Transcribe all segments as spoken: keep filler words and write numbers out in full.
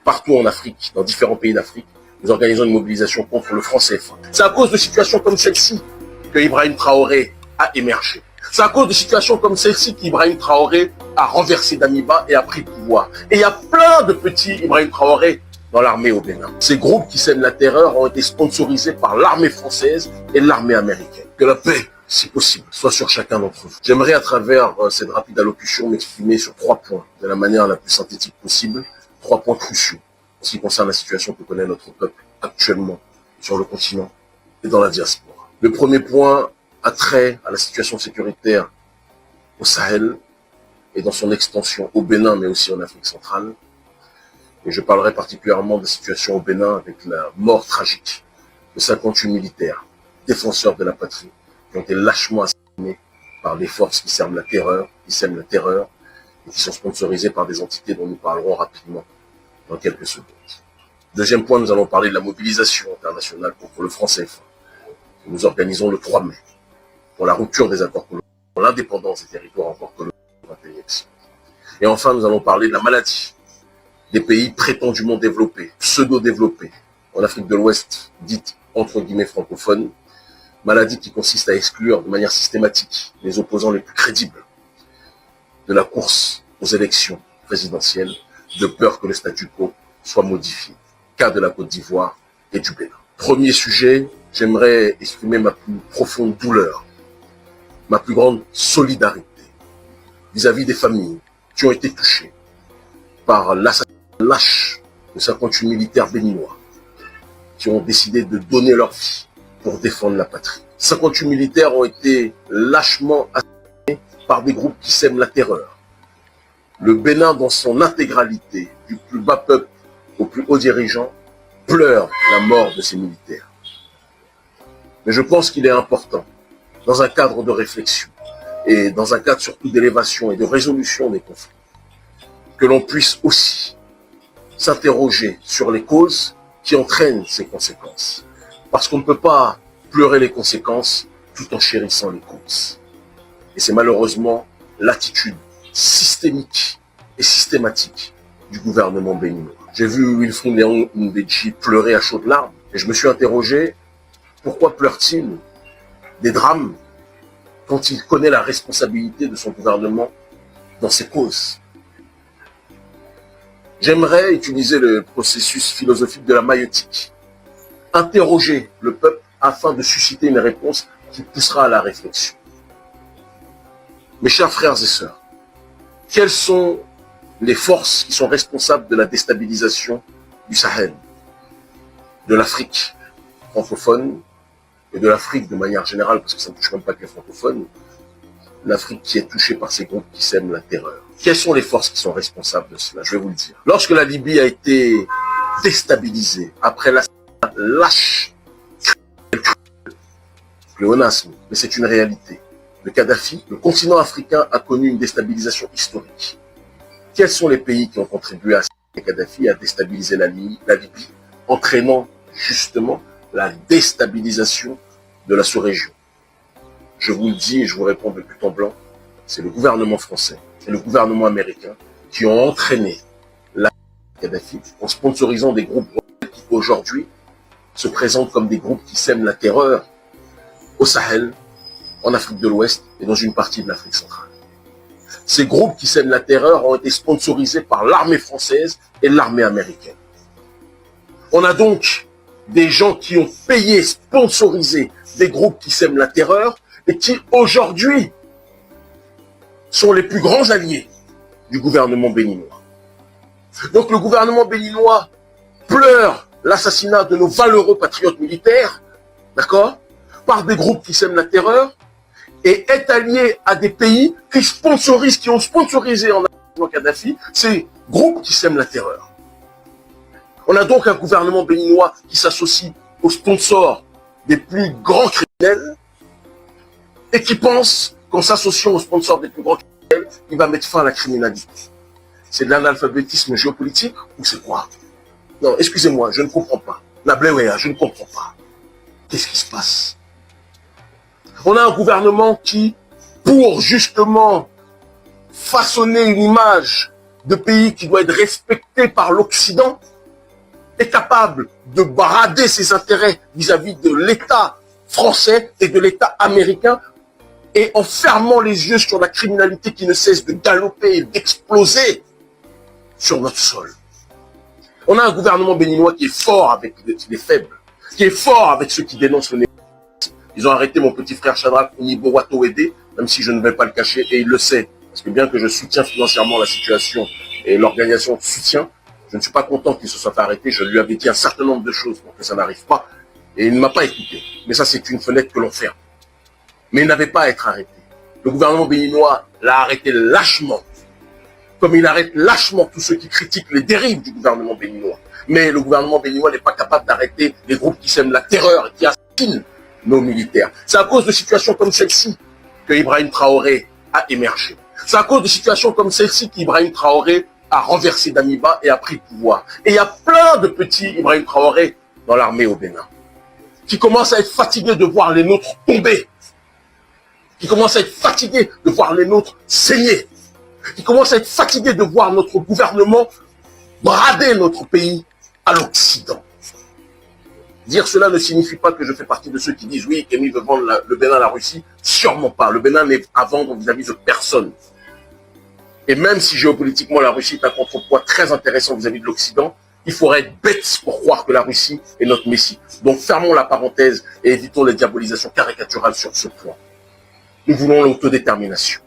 partout en Afrique, dans différents pays d'Afrique, nous organisons une mobilisation contre le franc C F A. C'est à cause de situations comme celle-ci que Ibrahim Traoré a émergé. C'est à cause de situations comme celle-ci qu'Ibrahim Traoré a renversé Damiba et a pris le pouvoir. Et il y a plein de petits Ibrahim Traoré dans l'armée au Bénin. Ces groupes qui sèment la terreur ont été sponsorisés par l'armée française et l'armée américaine. Que la paix, si possible, soit sur chacun d'entre vous. J'aimerais, à travers euh, cette rapide allocution, m'exprimer sur trois points de la manière la plus synthétique possible, trois points cruciaux en ce qui concerne la situation que connaît notre peuple actuellement sur le continent et dans la diaspora. Le premier point a trait à la situation sécuritaire au Sahel et dans son extension au Bénin, mais aussi en Afrique centrale. Et je parlerai particulièrement de la situation au Bénin avec la mort tragique de cinquante-huit militaires, défenseurs de la patrie, qui ont été lâchement assassinés par des forces qui sèment la terreur, qui sèment la terreur et qui sont sponsorisées par des entités dont nous parlerons rapidement dans quelques secondes. Deuxième point, nous allons parler de la mobilisation internationale contre le franc C F A que nous organisons le trois mai pour la rupture des accords coloniaux, pour l'indépendance des territoires encore coloniaux du vingt et unième siècle. Et enfin, nous allons parler de la maladie des pays prétendument développés, pseudo-développés, en Afrique de l'Ouest, dite entre guillemets francophone, maladie qui consiste à exclure de manière systématique les opposants les plus crédibles de la course aux élections présidentielles, de peur que le statu quo soit modifié. Cas de la Côte d'Ivoire et du Bénin. Premier sujet, j'aimerais exprimer ma plus profonde douleur, ma plus grande solidarité vis-à-vis des familles qui ont été touchées par l'assassinat lâche de cinquante-huit militaires béninois qui ont décidé de donner leur vie pour défendre la patrie. Cinquante-huit militaires ont été lâchement assassinés par des groupes qui sèment la terreur. Le Bénin, dans son intégralité, du plus bas peuple au plus haut dirigeant, pleure la mort de ces militaires. Mais je pense qu'il est important, dans un cadre de réflexion et dans un cadre surtout d'élévation et de résolution des conflits, que l'on puisse aussi s'interroger sur les causes qui entraînent ces conséquences. Parce qu'on ne peut pas pleurer les conséquences tout en chérissant les causes. Et c'est malheureusement l'attitude systémique et systématique du gouvernement béninois. J'ai vu Wilfried Léon Mbedji pleurer à chaudes larmes et je me suis interrogé, pourquoi pleure-t-il des drames quand il connaît la responsabilité de son gouvernement dans ces causes? J'aimerais utiliser le processus philosophique de la maïeutique, interroger le peuple afin de susciter une réponse qui poussera à la réflexion. Mes chers frères et sœurs, quelles sont les forces qui sont responsables de la déstabilisation du Sahel, de l'Afrique francophone et de l'Afrique de manière générale, parce que ça ne touche même pas que les francophones, l'Afrique qui est touchée par ces groupes qui sèment la terreur. Quelles sont les forces qui sont responsables de cela? Je vais vous le dire. Lorsque la Libye a été déstabilisée après l'assassinat lâche, pléonasme, mais c'est une réalité, de Kadhafi, le continent africain a connu une déstabilisation historique. Quels sont les pays qui ont contribué à Kadhafi à déstabiliser la, Li- la Libye, entraînant justement la déstabilisation de la sous-région? Je vous le dis et je vous réponds de but en blanc, c'est le gouvernement français et le gouvernement américain qui ont entraîné la Kadhafi en sponsorisant des groupes rebelles qui aujourd'hui se présentent comme des groupes qui sèment la terreur au Sahel, en Afrique de l'Ouest et dans une partie de l'Afrique centrale. Ces groupes qui sèment la terreur ont été sponsorisés par l'armée française et l'armée américaine. On a donc des gens qui ont payé, sponsorisé des groupes qui sèment la terreur et qui aujourd'hui sont les plus grands alliés du gouvernement béninois. Donc le gouvernement béninois pleure l'assassinat de nos valeureux patriotes militaires, d'accord, par des groupes qui sèment la terreur et est allié à des pays qui sponsorisent, qui ont sponsorisé en Kadhafi, ces groupes qui sèment la terreur. On a donc un gouvernement béninois qui s'associe aux sponsors des plus grands criminels et qui pense qu'en s'associant aux sponsors des plus grands criminels, il va mettre fin à la criminalité. C'est de l'analphabétisme géopolitique ou c'est quoi? Non, excusez-moi, je ne comprends pas. La blague, je ne comprends pas. Qu'est-ce qui se passe? On a un gouvernement qui, pour justement façonner une image de pays qui doit être respecté par l'Occident, est capable de brader ses intérêts vis-à-vis de l'État français et de l'État américain et en fermant les yeux sur la criminalité qui ne cesse de galoper et d'exploser sur notre sol. On a un gouvernement béninois qui est fort avec les faibles, qui est fort avec ceux qui dénoncent le néo. Ils ont arrêté mon petit frère Shadrach Onibo Watowede, même si je ne vais pas le cacher, et il le sait. Parce que bien que je soutiens financièrement la situation et l'organisation soutient, je ne suis pas content qu'il se soit fait arrêter. Je lui avais dit un certain nombre de choses pour que ça n'arrive pas. Et il ne m'a pas écouté. Mais ça, c'est une fenêtre que l'on ferme. Mais il n'avait pas à être arrêté. Le gouvernement béninois l'a arrêté lâchement, comme il arrête lâchement tous ceux qui critiquent les dérives du gouvernement béninois. Mais le gouvernement béninois n'est pas capable d'arrêter les groupes qui sèment la terreur et qui assassinent nos militaires. C'est à cause de situations comme celle-ci que Ibrahim Traoré a émergé. C'est à cause de situations comme celle-ci qu'Ibrahim Traoré a renversé Damiba et a pris le pouvoir. Et il y a plein de petits Ibrahim Traoré dans l'armée au Bénin, qui commencent à être fatigués de voir les nôtres tomber, qui commencent à être fatigués de voir les nôtres saigner, qui commencent à être fatigués de voir notre gouvernement brader notre pays à l'Occident. Dire cela ne signifie pas que je fais partie de ceux qui disent oui, Kémy veut vendre la, le Bénin à la Russie. Sûrement pas. Le Bénin n'est à vendre vis-à-vis de personne. Et même si géopolitiquement la Russie est un contrepoids très intéressant vis-à-vis de l'Occident, il faudra être bête pour croire que la Russie est notre messie. Donc fermons la parenthèse et évitons les diabolisations caricaturales sur ce point. Nous voulons l'autodétermination.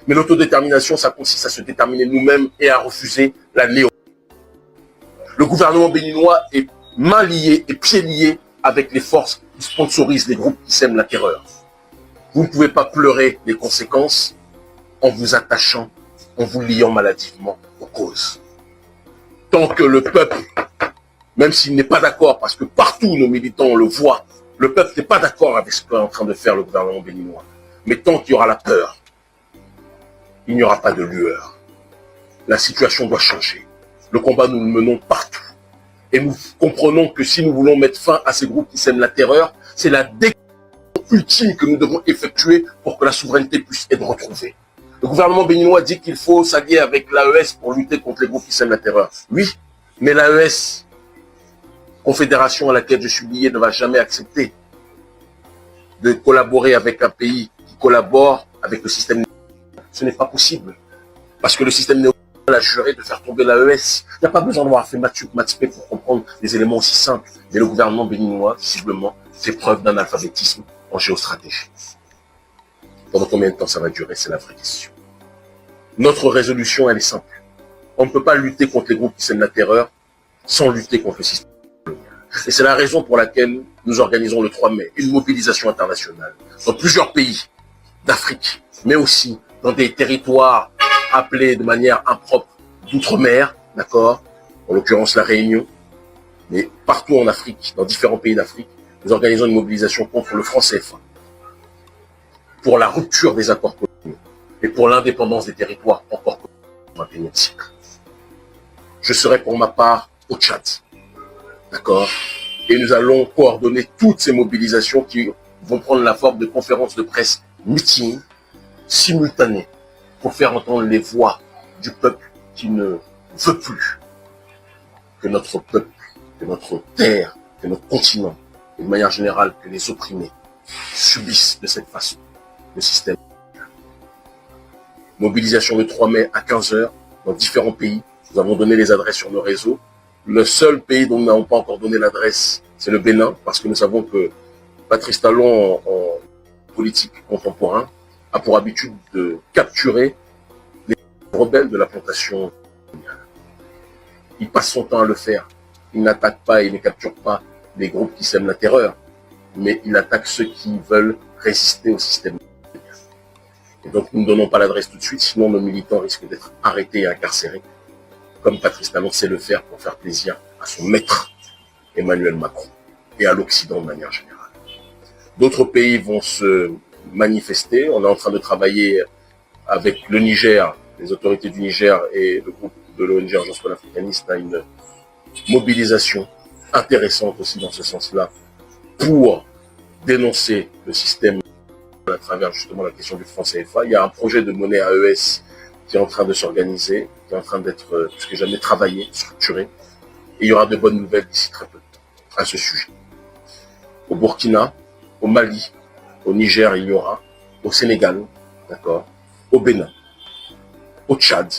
Mais l'autodétermination, ça consiste à se déterminer nous-mêmes et à refuser la néo. Le gouvernement béninois est main liée et pied lié avec les forces qui sponsorisent les groupes qui sèment la terreur. Vous ne pouvez pas pleurer les conséquences en vous attachant, en vous liant maladivement aux causes. Tant que le peuple, même s'il n'est pas d'accord, parce que partout nos militants, on le voit, le peuple n'est pas d'accord avec ce qu'est en train de faire le gouvernement béninois. Mais tant qu'il y aura la peur, il n'y aura pas de lueur. La situation doit changer. Le combat, nous le menons partout. Et nous comprenons que si nous voulons mettre fin à ces groupes qui sèment la terreur, c'est la déclaration ultime que nous devons effectuer pour que la souveraineté puisse être retrouvée. Le gouvernement béninois dit qu'il faut s'allier avec l'A E S pour lutter contre les groupes qui sèment la terreur. Oui, mais l'A E S, confédération à laquelle je suis lié, ne va jamais accepter de collaborer avec un pays qui collabore avec le système. Ce n'est pas possible. Parce que le système néo a juré de faire tomber l'A E S. Il n'y a pas besoin d'avoir fait maths sup, maths spé pour comprendre des éléments aussi simples. Mais le gouvernement béninois, visiblement, fait preuve d'analphabétisme en géostratégie. Pendant combien de temps ça va durer ? C'est la vraie question. Notre résolution, elle est simple. On ne peut pas lutter contre les groupes qui sèment la terreur sans lutter contre le système colonial. Et c'est la raison pour laquelle nous organisons le trois mai une mobilisation internationale dans plusieurs pays d'Afrique, mais aussi dans des territoires appelés de manière impropre d'outre-mer, d'accord ? En l'occurrence la Réunion, mais partout en Afrique, dans différents pays d'Afrique, nous organisons une mobilisation contre le franc C F A, pour la rupture des accords coloniaux et pour l'indépendance des territoires encore colonisés au vingt et unième siècle. Je serai pour ma part au Tchad. D'accord ? Et nous allons coordonner toutes ces mobilisations qui vont prendre la forme de conférences de presse, meetings simultanés pour faire entendre les voix du peuple qui ne veut plus que notre peuple, que notre terre, que notre continent, et de manière générale que les opprimés subissent de cette façon le système. Mobilisation le trois mai à quinze heures dans différents pays. Nous avons donné les adresses sur nos réseaux. Le seul pays dont nous n'avons pas encore donné l'adresse, c'est le Bénin, parce que nous savons que Patrice Talon, en politique contemporain, a pour habitude de capturer les rebelles de la plantation coloniale. Il passe son temps à le faire. Il n'attaque pas et ne capture pas les groupes qui sèment la terreur, mais il attaque ceux qui veulent résister au système colonial. Et donc, nous ne donnons pas l'adresse tout de suite, sinon nos militants risquent d'être arrêtés et incarcérés, comme Patrice Talon sait le faire pour faire plaisir à son maître, Emmanuel Macron, et à l'Occident de manière générale. D'autres pays vont se manifester. On est en train de travailler avec le Niger, les autorités du Niger et le groupe de l'O N G Agence Panafricaniste à une mobilisation intéressante aussi dans ce sens-là pour dénoncer le système à travers justement la question du franc C F A. Il y a un projet de monnaie A E S qui est en train de s'organiser, qui est en train d'être euh, plus que jamais travaillé, structuré. Et il y aura de bonnes nouvelles d'ici très peu de temps à ce sujet. Au Burkina, au Mali, au Niger, il y aura, au Sénégal, d'accord, au Bénin, au Tchad,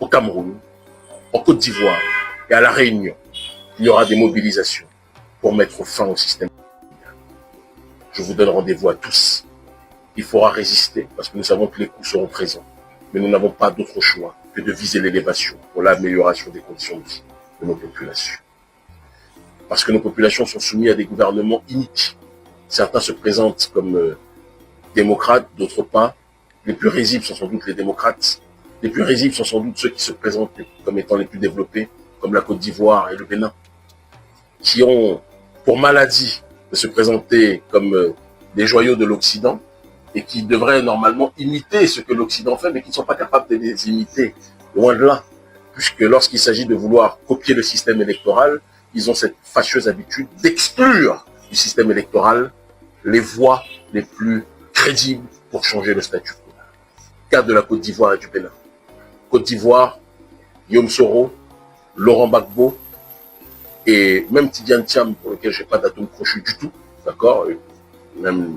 au Cameroun, en Côte d'Ivoire et à La Réunion, il y aura des mobilisations pour mettre fin au système. Je vous donne rendez-vous à tous. Il faudra résister parce que nous savons que les coups seront présents. Mais nous n'avons pas d'autre choix que de viser l'élévation pour l'amélioration des conditions de vie de nos populations. Parce que nos populations sont soumises à des gouvernements iniques. Certains se présentent comme euh, démocrates, d'autres pas. Les plus risibles sont sans doute les démocrates. Les plus risibles sont sans doute ceux qui se présentent comme étant les plus développés, comme la Côte d'Ivoire et le Bénin, qui ont pour maladie de se présenter comme euh, des joyaux de l'Occident et qui devraient normalement imiter ce que l'Occident fait, mais qui ne sont pas capables de les imiter, loin de là, puisque lorsqu'il s'agit de vouloir copier le système électoral, ils ont cette fâcheuse habitude d'exclure du système électoral les voix les plus crédibles pour changer le statu quo. Cas de la Côte d'Ivoire et du Bénin. Côte d'Ivoire, Guillaume Soro, Laurent Gbagbo, et même Tidiane Thiam, pour lequel je n'ai pas d'atome crochu du tout, d'accord. Même,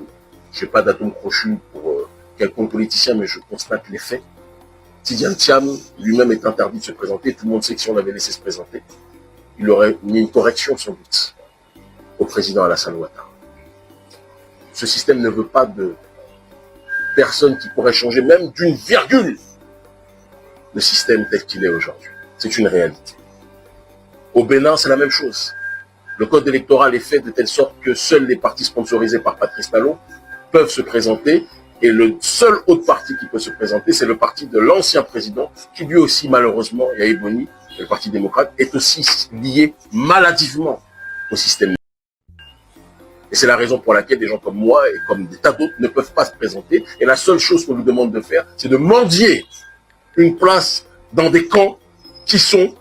je n'ai pas d'atome crochu pour euh, quelconque politicien, mais je constate les faits. Tidiane Thiam, lui-même, est interdit de se présenter. Tout le monde sait que si on l'avait laissé se présenter, il aurait mis une correction sans doute au président Alassane Ouattara. Ce système ne veut pas de personne qui pourrait changer même d'une virgule le système tel qu'il est aujourd'hui. C'est une réalité. Au Bénin, c'est la même chose. Le code électoral est fait de telle sorte que seuls les partis sponsorisés par Patrice Talon peuvent se présenter. Et le seul autre parti qui peut se présenter, c'est le parti de l'ancien président, qui lui aussi, malheureusement, Yayi Boni, le Parti démocrate, est aussi lié maladivement au système. Et c'est la raison pour laquelle des gens comme moi et comme des tas d'autres ne peuvent pas se présenter. Et la seule chose qu'on nous demande de faire, c'est de mendier une place dans des camps qui sont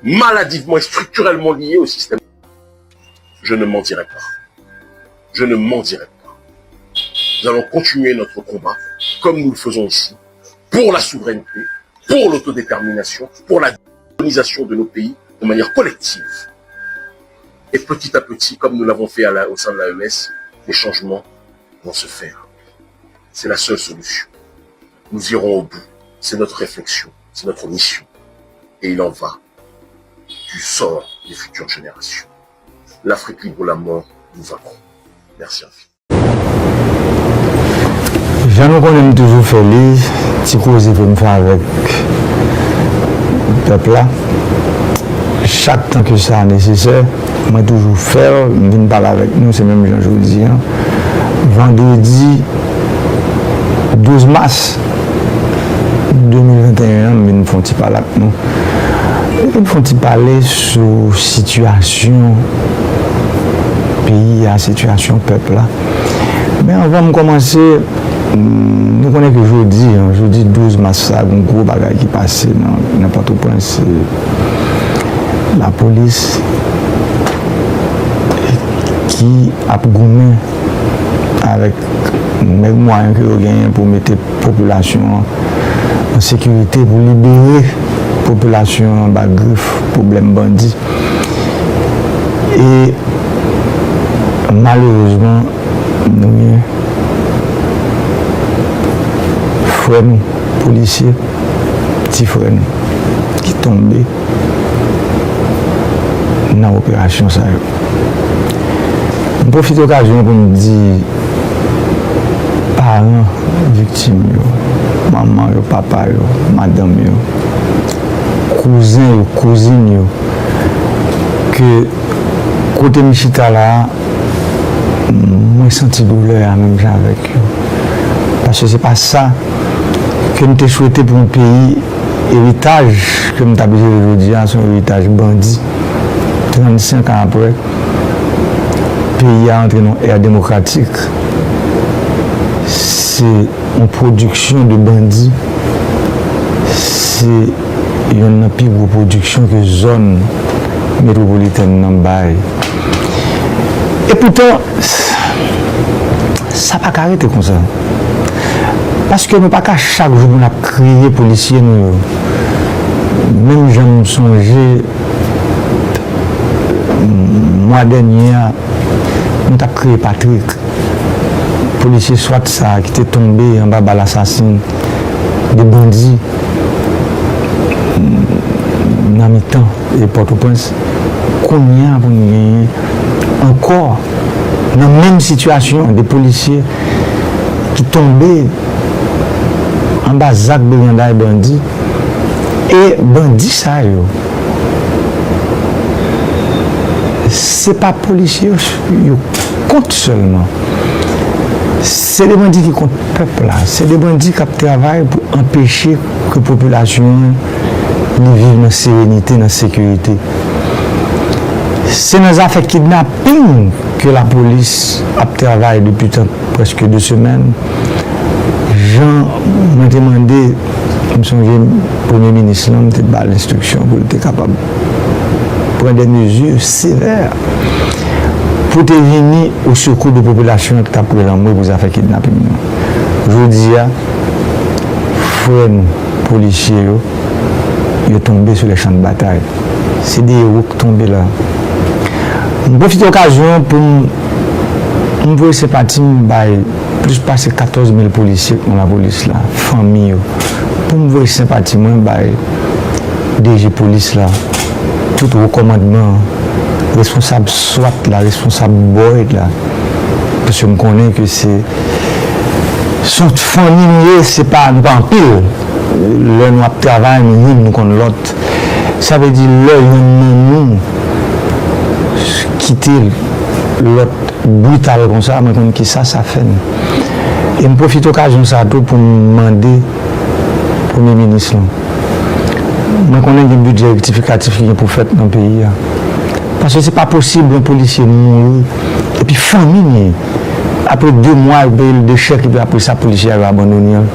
maladivement et structurellement liés au système. Je ne mendirai pas. Je ne mendirai pas. Nous allons continuer notre combat, comme nous le faisons ici, pour la souveraineté, pour l'autodétermination, pour la décolonisation de nos pays de manière collective. Et petit à petit, comme nous l'avons fait à la- au sein de l'A E S, les changements vont se faire. C'est la seule solution. Nous irons au bout. C'est notre réflexion, c'est notre mission. Et il en va du sort des futures générations. L'Afrique libre ou la mort, nous vaincrons. Merci infiniment. Jan nou konnen m toujou fè li, ti koze pou m fè avèk pèp la. Chak tan ke sa nesesè, mwen toujou fè l, m vin pale avèk nou, se menm jan jodi an. Vandredi douz mas de mil venteyen an, m vin fè yon ti pale ak nou. M vin fè yon ti pale sou sitiyasyon peyi a, sitiyasyon pèp la. Men anvan m kòmanse, nou konnen ke jodi an, jodi douz mas sa, gen yon gwo bagay ki pase nan, nan Pòtoprens, se lapolis ki ap goumen avèk mèg mwayen ke yo genyen pou mete popilasyon an an sekirite, pou libere popilasyon an anba grif pwoblèm bandi. E malerezman, nou gen frè nou, polisye, ti frè nou, ki tonbe nan operasyon sa yo. M pwofite okazyon an pou m di paran viktim yo, manman yo, papa yo, madanm yo, kouzen yo, kouzin yo, ke kote m chita la a, mwen santi doulè a menm jan avèk yo. Paske se pa sa ke m te swete pou yon peyi. Eritaj ke m t ap jere jodi a, se yon eritaj bandi. Trannsenk an apre, peyi a antre nan yon è demokratik. Se yon pwodiksyon de bandi. Se yonn nan pi gwo pwodiksyon ke zòn metwopolitèn nan bay. Epoutan, sa pa ka rete konsa. Paske nou pa ka chak jou pou n ap kriye polisye nou yo. Menm jan m sonje Mwa dènye a, nou t ap kriye Patrick, polisye swat sa a ki te tonbe anba bal asasen de bandi nan mitan e Pòtoprens. Kounye a pou n genyen ankò nan menm sitiyasyon de polisye ki tonbe anba zak briganday bandi. E bandi sa yo, se pa polisye yo, yo kont sèlman. Se de bandi ki kont pèp la. Se de bandi k ap travay pou anpeche ke popilasyon an li viv nan serenite, nan sekirite. Se nan zafè kidnaping ke lapolis ap travay depi tan prèske de semèn. Jan mwen te mande, m sonje premye minis lan, m te ba l enstriksyon pou l te kapab pran de mezi sevè pou te vini o sekou de popilasyon an ki t ap pran lanmò pou zafè kidnaping nan. Jodi a, frè nou, polisye yo, yo tonbe sou le chan de batay. Se de ewo k tonbe la. M pwofite okazyon an pou m, m voye senpati m bay plis pase katòz mil polisye k nan lapolis la, fanmi yo. Pou m voye senpati mwen bay D G polis la, tout wo kòmandman, responsab swat la, responsab boyd la. Paske m konnen ke se, se yon fanmi nou ye, se pa, nou pa anpil. Lè nou ap travay, nou youn, nou konn lòt. Sa vle di, lè youn nan nou kite lòt brital konsa, mwen konn kisa sa fè n. E m pwofite okazyon sa a tou pou m mande Premye Minis lan. Mwen konnen gen bidjè rektifikatif ki gen pou fèt nan peyi a. Paske se pa posib yon polisye mouri, epi fanmi l ye. Apre de mwa, yo peye l de chèk, epi apre sa, polisye a yo abandone l.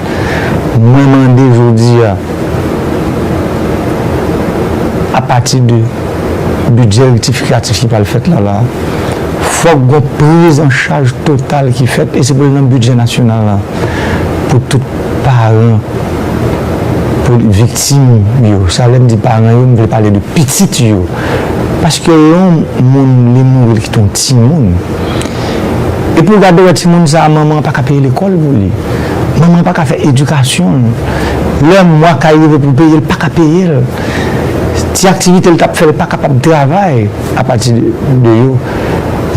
Mwen mande jodi a, apati de bidjè rektifikatif ki pral fèt la, la, fòk gon priz an chaj total ki fèt, e se pou l nan bidjè nasyonal la, pou tout paran, pou viktim yo. Sa, lè m di paran yo, m vle pale de pitit yo. Paske lè yon moun, li mouri, li kite yon timoun. Epi w gade, wè, timoun sa a, manman an pa ka peye lekòl pou li. Manman an pa ka fè edikasyon l. Lè mwa kay rive pou peye l, pa ka peye l. Ti aktivite l t ap fè, l pa kapab travay apati de, de yo.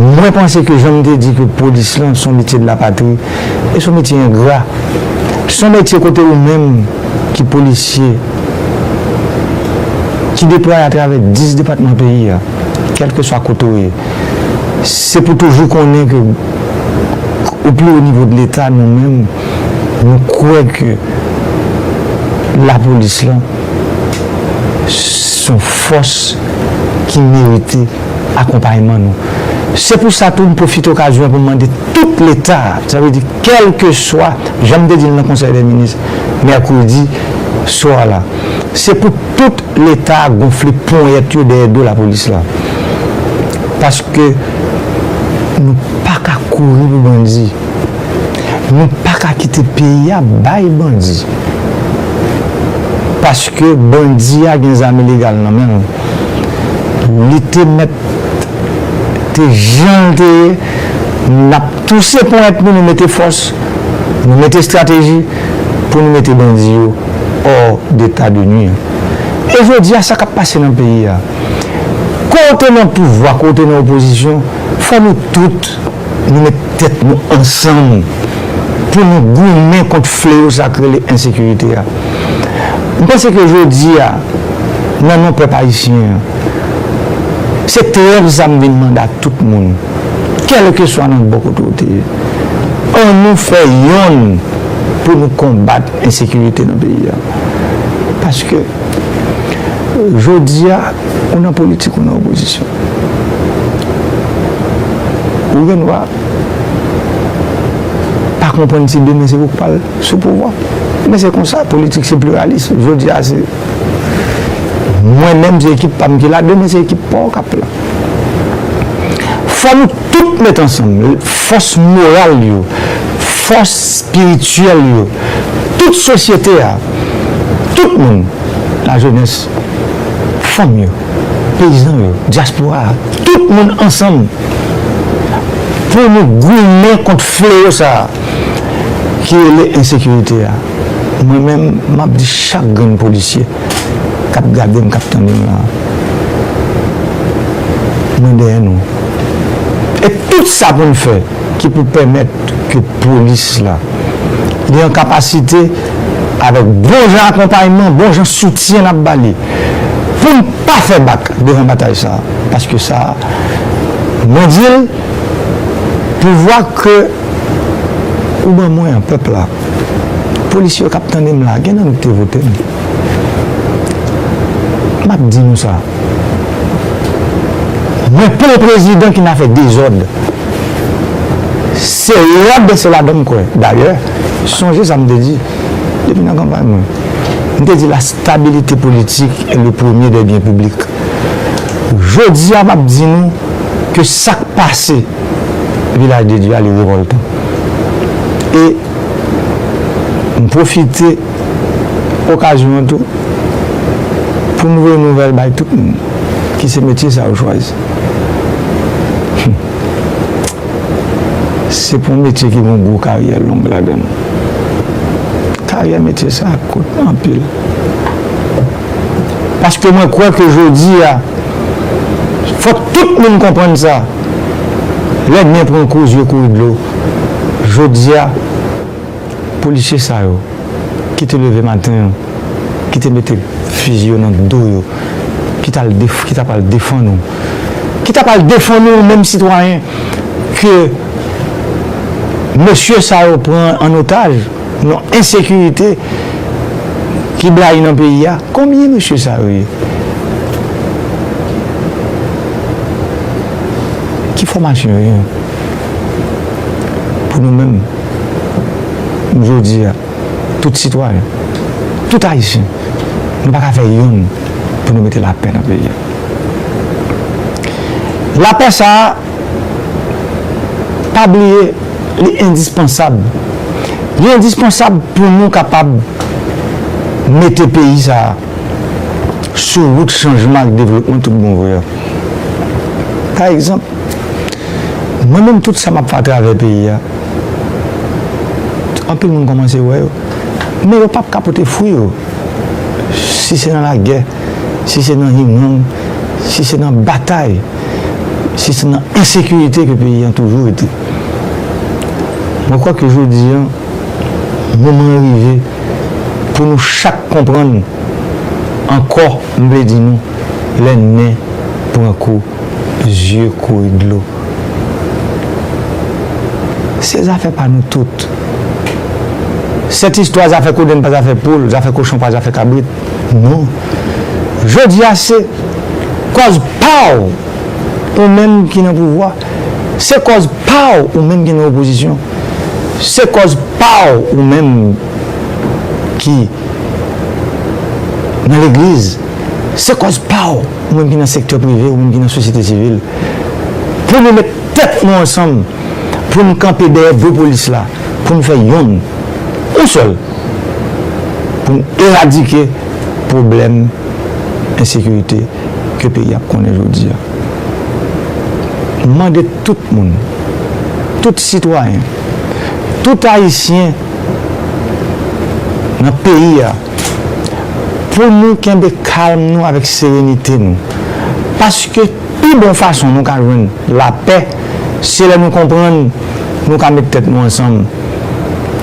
Mwen panse ke jan m te di ke polis lan se yon metye de la patri, e se yon metye engra. Se yon metye kote ou menm ki polisye, ki deplwaye atravè dis depatman peyi a, kèlkeswa kote w ye, se pou toujou konnen ke o pli wo nivo de Leta, nou menm, nou kwè ke lapolis lan se yon fòs ki merite akonpayman nou. Se pou sa tou m pwofite okazyon an pou m mande tout Leta, sa vle di kèlkeswa, jan m te di l nan Konsèy dè Minis mèkredi swa la, se pou tout Leta gonfle ponyèt yo dèyè do lapolis la. Paske nou pa ka kouri pou bandi. Nou pa ka kite peyi a bay bandi. Paske bandi a gen zam ilegal nan men l. Li te mèt te jan l te ye, n ap touse ponyèt nou, nou mete fòs, nou mete estrateji pou nou mete bandi yo hors d'état de nuire. E jodi a, sa k ap pase nan peyi a, ke w te nan pouvwa, ke w te nan opozisyon, fò nou tout, nou met tèt nou ansanm pou nou goumen kont fleyo sa k rele ensekirite a. M panse ke jodi a, nan non pèp ayisyen an, se trèv sa m vin mande a tout moun, kèlkeswa nan bò kote w te ye. Ann nou fè yonn pou nou konbat ensekirite nan peyi a. Paske, jodi a, ou nan politik, ou nan opozisyon. Ou gen dwa pa konprann si demen se ou k pral sou pouvwa. Men se konsa, politik se pliralis. Jodi a, se mwen menm, se ekip pa m ki la, demen se ekip pa w k ap la. Fò nou tout met ansanm, fòs moral yo, fòs espirityèl yo, tout sosyete a, tout moun, lajenès, fanm yo, peyizan yo, dyaspora a, tout moun ansanm pou nou goumen kont fleyo sa a ki rele ensekirite a. Mwen menm, m ap di chak grenn polisye k ap gade m, k ap tande m la, mwen dèyè nou. E tout sa pou n fè ki pou pèmèt ke polis la li an kapasite, avèk bon jan akonpayman, bon jan soutyen n ap ba li, pou n pa fè bak devan batay sa a. Paske sa a, mwen di l, pouvwa ke ou ban mwen an, pèp la, polisye yo k ap tande m la, gen nan nou ki te vote m. M ap di nou sa. Mwen pa yon prezidan ki nan fè dezòd. Se lòd, se ladan m kwè. Dayè, sonje sa m te di depi nan kanpay mwen. M te di la stabilité politique est le premier des biens publics. Jodi a, m ap di nou ke sa k pase Vilaj de Dye a, li revòltan. E m pwofite okazyon an tou pou m voye nouvèl bay tout moun ki se metye sa yo chwazi. Se pou yon metye ki gen yon gwo karyè long ladan l. Karyè metye sa a kout anpil. Paske mwen kwè ke jodi a, fòk tout moun konprann sa. Lè nen pran kou, zye kouri dlo. Jodi a, polisye sa yo ki te leve maten an, ki te mete fizi yo nan do yo, ki t al def-, ki t ap al defann ou, ki t ap al defann ou menm sitwayen ke mesye sa yo pran an otaj, nan ensekirite ki blayi nan peyi a. Konbyen mesye sa yo ye? Ki fòmasyon yo gen pou nou menm, jodi a, tout sitwayen, tout Ayisyen, nou pa ka fè yonn pou nou mete lapè nan peyi a? Lapè sa a, pa bliye, li endispansab. Li endispansab pou nou kapab mete peyi sa a sou wout chanjman ak devlopman tout bon vre. Pa egzanp, mwen menm, tout sa m ap fè atravè peyi a, anpil moun kòmanse wè yo, men yo p ap ka pote fwi yo. Si se nan lagè, si se nan hinang, si se nan batay, si se nan ensekirite ke peyi an toujou rete. Mwen kwè ke jodi an, moman an rive pou nou chak konprann ankò, m vle di nou, lè nen pran kou, zye kouri dlo. Se zafè pa nou tout. Sèt istwa zafè kodenn pa zafè poul, zafè kochon pa zafè kabrit. Non. Jodi a se kòz pa w, ou menm ki nan pouvwa. Se kòz pa w, ou menm ki nan opozisyon. Se kòz pa w, ou menm ki nan legliz. Se kòz pa w, ou menm ki nan sektè prive, ou menm ki nan sosyete sivil, pou nou met tèt nou ansanm, pou n kanpe dèyè do polis la, pou n fè yonn, yon sèl, pou n eradike pwoblèm ensekirite ke peyi a ap konnen jodi a. M mande tout moun, tout sitwayen, tout Ayisyen nan peyi a, pou nou kenbe kalm nou avèk serenite nou. Paske pi bon fason nou ka jwenn lapè, se lè nou konprann nou ka met tèt nou ansanm.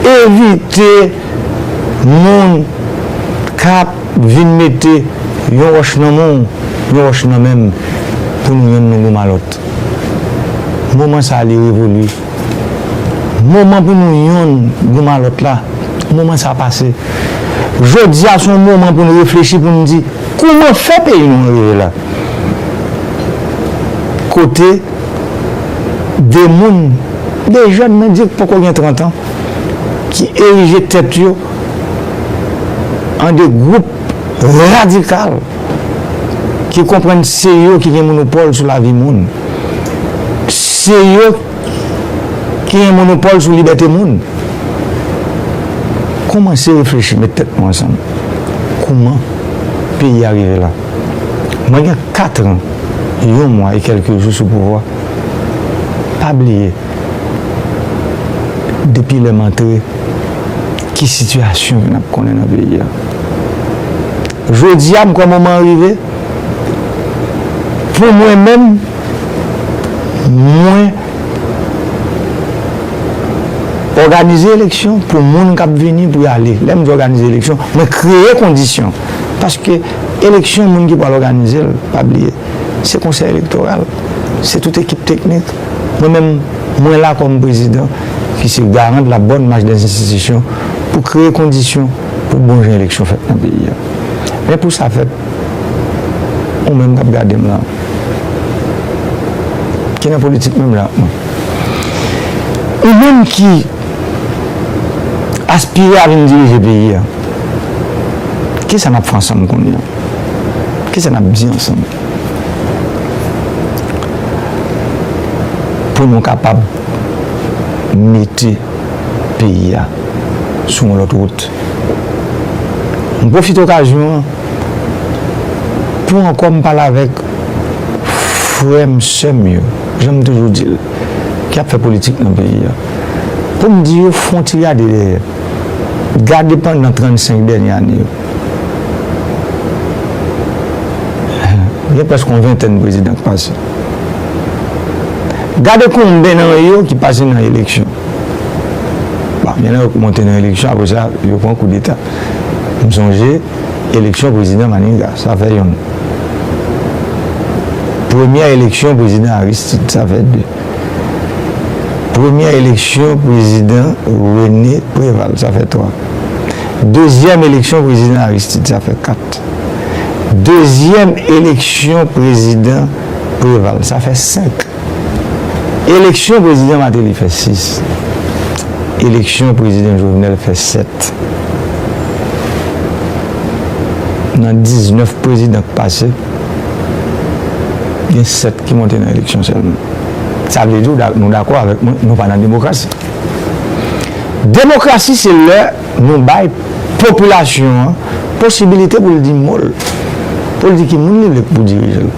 Evite moun k ap vin mete yon wòch nan men w, yon wòch nan men m, pou nou yonn nou goumen lòt. Moman sa a, li revoli. Moman pou nou yonn goumen lòt la, moman sa a pase. Jodi a, se yon moman pou nou reflechi, pou nou di, kouman fè peyi nou an rive la? Kote de moun, de jèn, men di k poko gen trant an, ki erije tèt yo an de gwoup radikal, ki konprann se yo ki gen monopòl sou lavi moun. Se yo ki gen monopòl sou libète moun. Kòmanse reflechi, met tèt nou ansanm. Kouman peyi a rive la? Mwen gen kat an, yon mwa e kèlke jou sou pouvwa. Pa bliye, depi lè m antre, ki sitiyasyon ke n ap konnen nan peyi a. Jodi a, m kwè moman an rive, pou mwen menm, mwen òganize eleksyon pou moun k ap vini pou y ale. Lè m di òganize eleksyon, mwen kreye kondisyon. Paske eleksyon, moun ki pral òganize l, pa bliye, se konsèy elektoral, se tout ekip teknik. Mwen menm, mwen la kòm prezidan ki se garan de la bonne marche des institutions pou kreye kondisyon pou bon jan eleksyon fèt nan peyi a. Men pou sa fèt, ou menm k ap gade m la, ki nan politik menm jan ak mwen, ou menm ki aspire a vin dirije peyi a, kisa n ap fè ansanm kounye a? Kisa n ap di ansanm pou nou kapab mete peyi a sou yon lòt wout? M pwofite okazyon an pou ankò m pale avèk frè m, sè m yo, jan m toujou di l, ki ap fè politik nan peyi a, pou m di yo fè yon ti gade dèyè. Gade pandan trannsenk dènye ane yo. Gen prèske yon ventèn prezidan k pase. Gade konben nan yo ki pase nan eleksyon. Bon, gen nan yo k monte nan eleksyon, apre sa, yo pran koudeta. M sonje eleksyon prezidan Maniga, sa fè yonn. Premyè eleksyon prezidan Aristide, sa fè de. Premyè eleksyon prezidan René Préval, sa fè twa. Dezyèm eleksyon prezidan Aristide, sa fè kat. Dezyèm eleksyon prezidan Préval, sa fè senk. Eleksyon prezidan Martelly fè sis. Eleksyon prezidan Jovenel fè sèt. Nan diznèf prezidan k pase, gen sèt ki monte nan eleksyon sèlman. Sa vle di, w da-, nou dakò avèk mwen, nou pa nan demokrasi. Demokrasi, se lè nou bay popilasyon an posibilite pou l di mo l, pou l di ki moun li vle pou dirije l.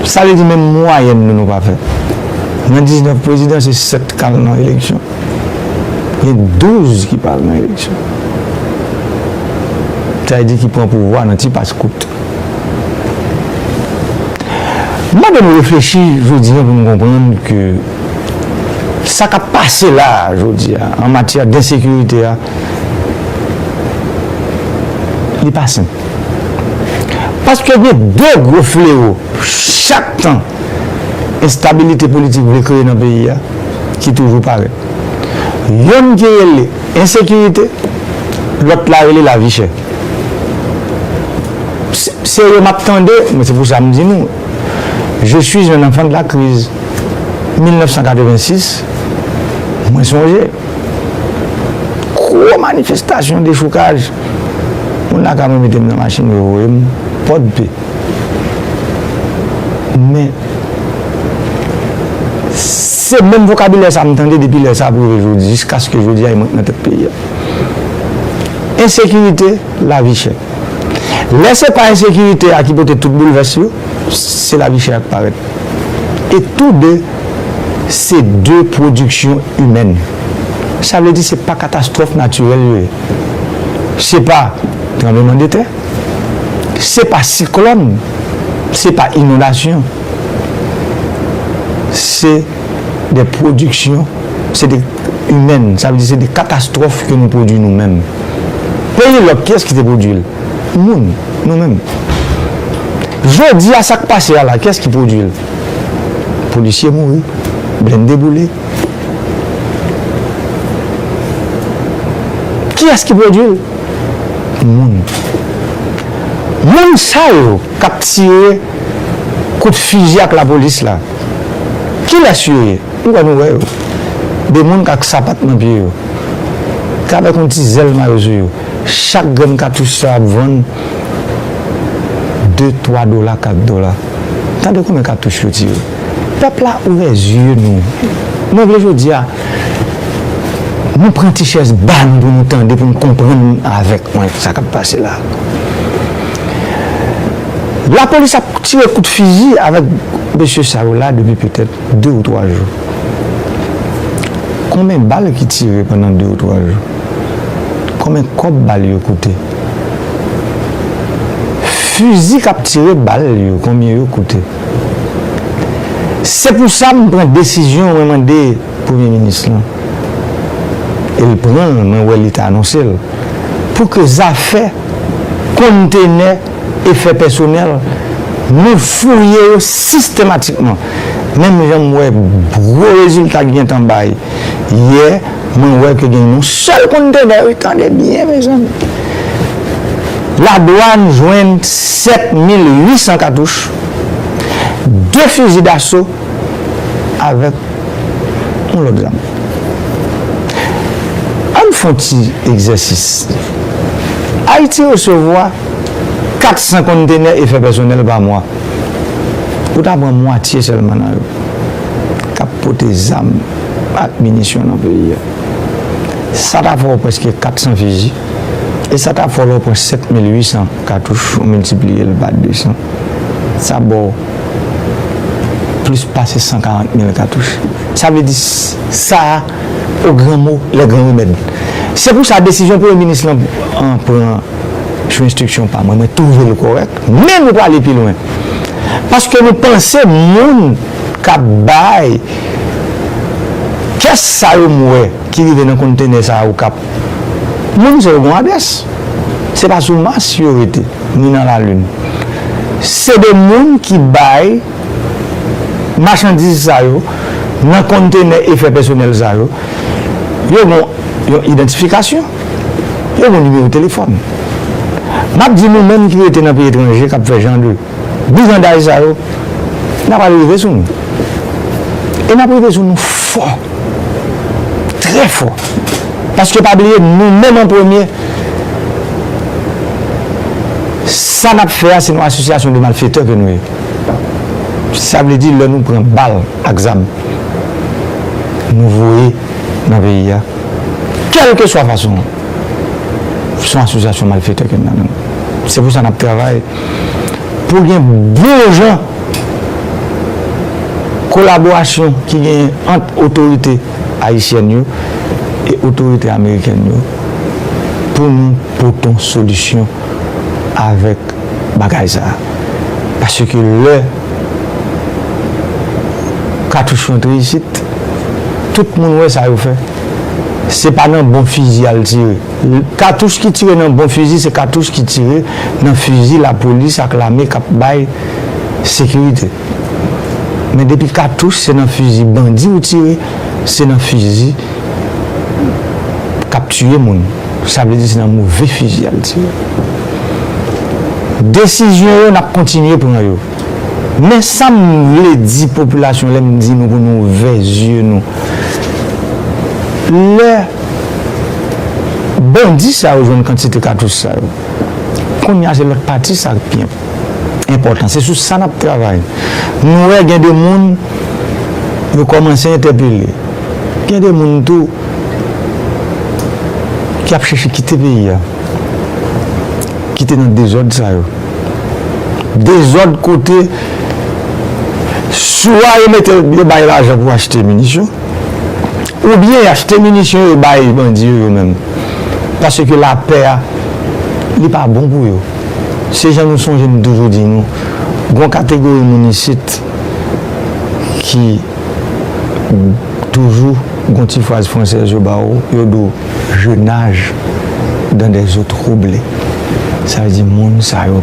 Sa vle di, menm mwayèn nou, nou pa fè. Nan diznèf prezidan, se sèt k al nan eleksyon. Gen douz ki pa al nan eleksyon. Sa vle di ki pran pouvwa nan ti pas kout. M mande nou reflechi jodi a pou nou konprann ke sa k ap pase la a jodi a, an matyè d ensekirite a, li pa senp. Paske gen de gwo flewo, chak tan enstabilite politik vle kreye nan peyi a, ki toujou parèt. Yonn ki rele ensekirite, lòt la rele lavi chè. Se, serye, m ap tande, men se pou sa m di nou, je suis un enfant de la crise. Mil nèf san katrevensis, mwen sonje, gwo manifestasyon, dechoukaj. Moun lakay mwen mete m nan machin, yo voye m Pòdpe. Men, se menm vokabilè sa a m tande depi lè sa a pou rive jodi, jiskaske jodi a, e mwen k nan tèt peyi a. Ensekirite, lavi chè. Lè se pa ensekirite a ki pote tout boulvès yo, se lavi chè a k parèt. E tou de, se de pwodiksyon imèn. Sa vle di se pa katastwòf natirèl yo ye. Se pa tranblemanndetè, se pa siklòn, se pa inondasyon. Se de pwodiksyon, se de imèn, sa vle di se de katastwòf ke nou pwodui nou menm. Peyi lòt, kiyès ki te pwodui l? Moun, nou menm. Jodi a, sa k pase a la, kiyès ki pwodui l? Polisye mouri, blende boule. Kiyès ki pwodui l? Moun. Moun sa yo k ap tire kout fizi ak lapolis la, kilès yo ye? M kwè nou wè yo. De moun k ak sapat nan pye yo, k avèk yon ti zèl mayo sou yo. Chak grenn katouch sa ap vann de, twa dola, kat dola. Tande konbyen katouch yo tire. Pèp la ouvè zye nou. Mwen vle jodi a, nou pran ti chèz ba n pou nou tande, pou n konprann avèk mwen sa k ap pase la. Lapolis ap tire kout fizi avèk mesye sa yo la depi petèt de ou twa jou. Konbyen bal ki tire pandan de ou twa jou? Konbyen kòb bal yo koute? Fizi k ap tire bal yo, konbyen yo koute? Se pou sa m pran desizyon, mwen mande Premye Minis lan, e l pran l, mwen wè li te anonse l, pou ke zafè kontenè efè pèsonèl, nou fouye yo sistematikman. Menm jan m wè gwo rezilta ki gentan bay yè, mwen wè ke gen yon sèl kontenè, wi, tande byen, mezanmi. Ladwàn jwenn sèt mil uit san katouch, de fizi daso avèk yon lòt zam. Ann fè yon ti egzèsis. Ayiti resevwa kat san kontenè efè pèsonèl pa mwa. Ou ta pran mwatye sèlman nan yo k ap pote zam ak minisyon nan peyi a. Sa ta fè w prèske kat san fizi, e sa ta fè w lè w pran sèt mil uit san katouch, ou miltipliye l pa de san. Sa ba w plis pase san karant mil katouch. Sa vle di s-, sa a, o gran mo, lè gran remèd. Se pou sa, desizyon Premye Minis lan an pran sou enstriksyon pa mwen, mwen twouve l kòrèk, men nou prale pi lwen. Paske nou panse moun k ap bay kès sa yo m wè ki rive nan kontenè sa yo k ap, moun sa yo gen yon adrès. Se pa sou Mas yo rete, ni nan Lalin. Se de moun ki bay machandiz sa yo nan kontenè efè pèsonèl sa yo. Yo gen yon idantifikasyon. Yo gen nimewo telefòn. M ap di nou menm ki rete nan peyi etranje, k ap fè jan de brigandaj sa yo, n ap al rive sou nou. E n ap rive sou nou fò. Trè fò. Paske pa bliye, nou menm an premye, sa n ap fè a, se yon asosyasyon de malfetè ke nou ye. Sa vle di, lè nou pran bal ak zam, nou voye nan peyi a, kèlkeswa fason, se yon asosyasyon malfetè ke n nan. Se pou sa n ap travay pou gen bon jan kolaborasyon ki genyen ant otorite ayisyèn yo e otorite amerikèn yo pou nou pote yon solisyon avèk bagay sa a. Paske lè katouch yo antre isit, tout moun wè sa yo fè. Se pa nan bon fizi y al tire. Katouch ki tire nan bon fizi, se katouch ki tire nan fizi lapolis ak lame k ap bay sekirite. Men depi katouch se nan fizi bandi ou tire, se nan fizi k ap tiye moun. Sa vle di se nan move fizi y al tire. Desizyon yo, n ap kontinye pran yo. Men sa m vle di popilasyon lè m di nou pou nou ouvè zye nou. Lè bandi sa yo jwenn kantite katouch sa yo, kounye a se lòt pati sa k pi enpòtan. Se sou sa n ap travay. Nou wè gen de moun yo kòmanse entèpele. Gen de moun tou ki ap chèche kite peyi a, ki te nan dezòd sa yo. Dezòd kote swa yo mete, yo bay lajan pou achte minisyon, oubyen y achte minisyon yo bay bandi yo, yo menm. Paske lapè a, li pa bon pou yo. Se jan nou sonje m toujou di nou, gon kategori moun isit ki toujou gon ti fraz fransèz yo ba ou, yo di w, je nage dans des eaux troublées. Sa vle di moun sa yo,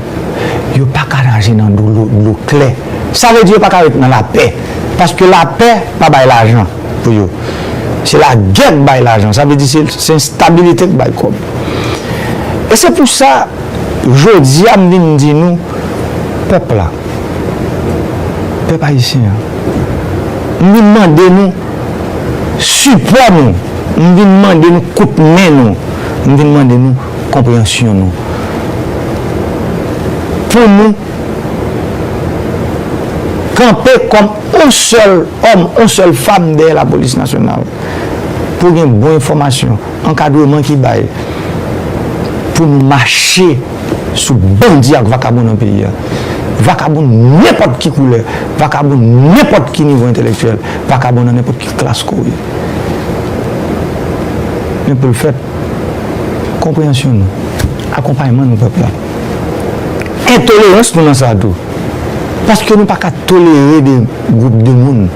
yo pa ka naje nan dlo, dlo klè. Sa vle di yo pa ka ret nan lapè. Paske lapè pa bay lajan pou yo. Se lagè k bay lajan. Sa vle di se, se enstabilite k bay kòb. E se pou sa, jodi a, m vin di nou, pèp la, pèp ayisyen an, m vin mande nou sipò nou, m vin mande nou kout men nou, m vin mande nou konpreyansyon nou. Pou nou kanpe kòm yon sèl òm, yon sèl fanm dèyè lapolis nasyonal, pou gen bon enfòmasyon, ankadreman ki bay, pou nou mache sou bandi ak vakabon nan peyi a. Vakabon nenpòt ki koulè, vakabon nenpòt ki nivo entèlektyèl, vakabon nan nenpòt ki klas ke w ye. Men pou l fèt, konpreyansyon nou, akonpayman nou pèp la, entolerans nou nan sa tou. Paske nou pa ka tolere de gwoup de moun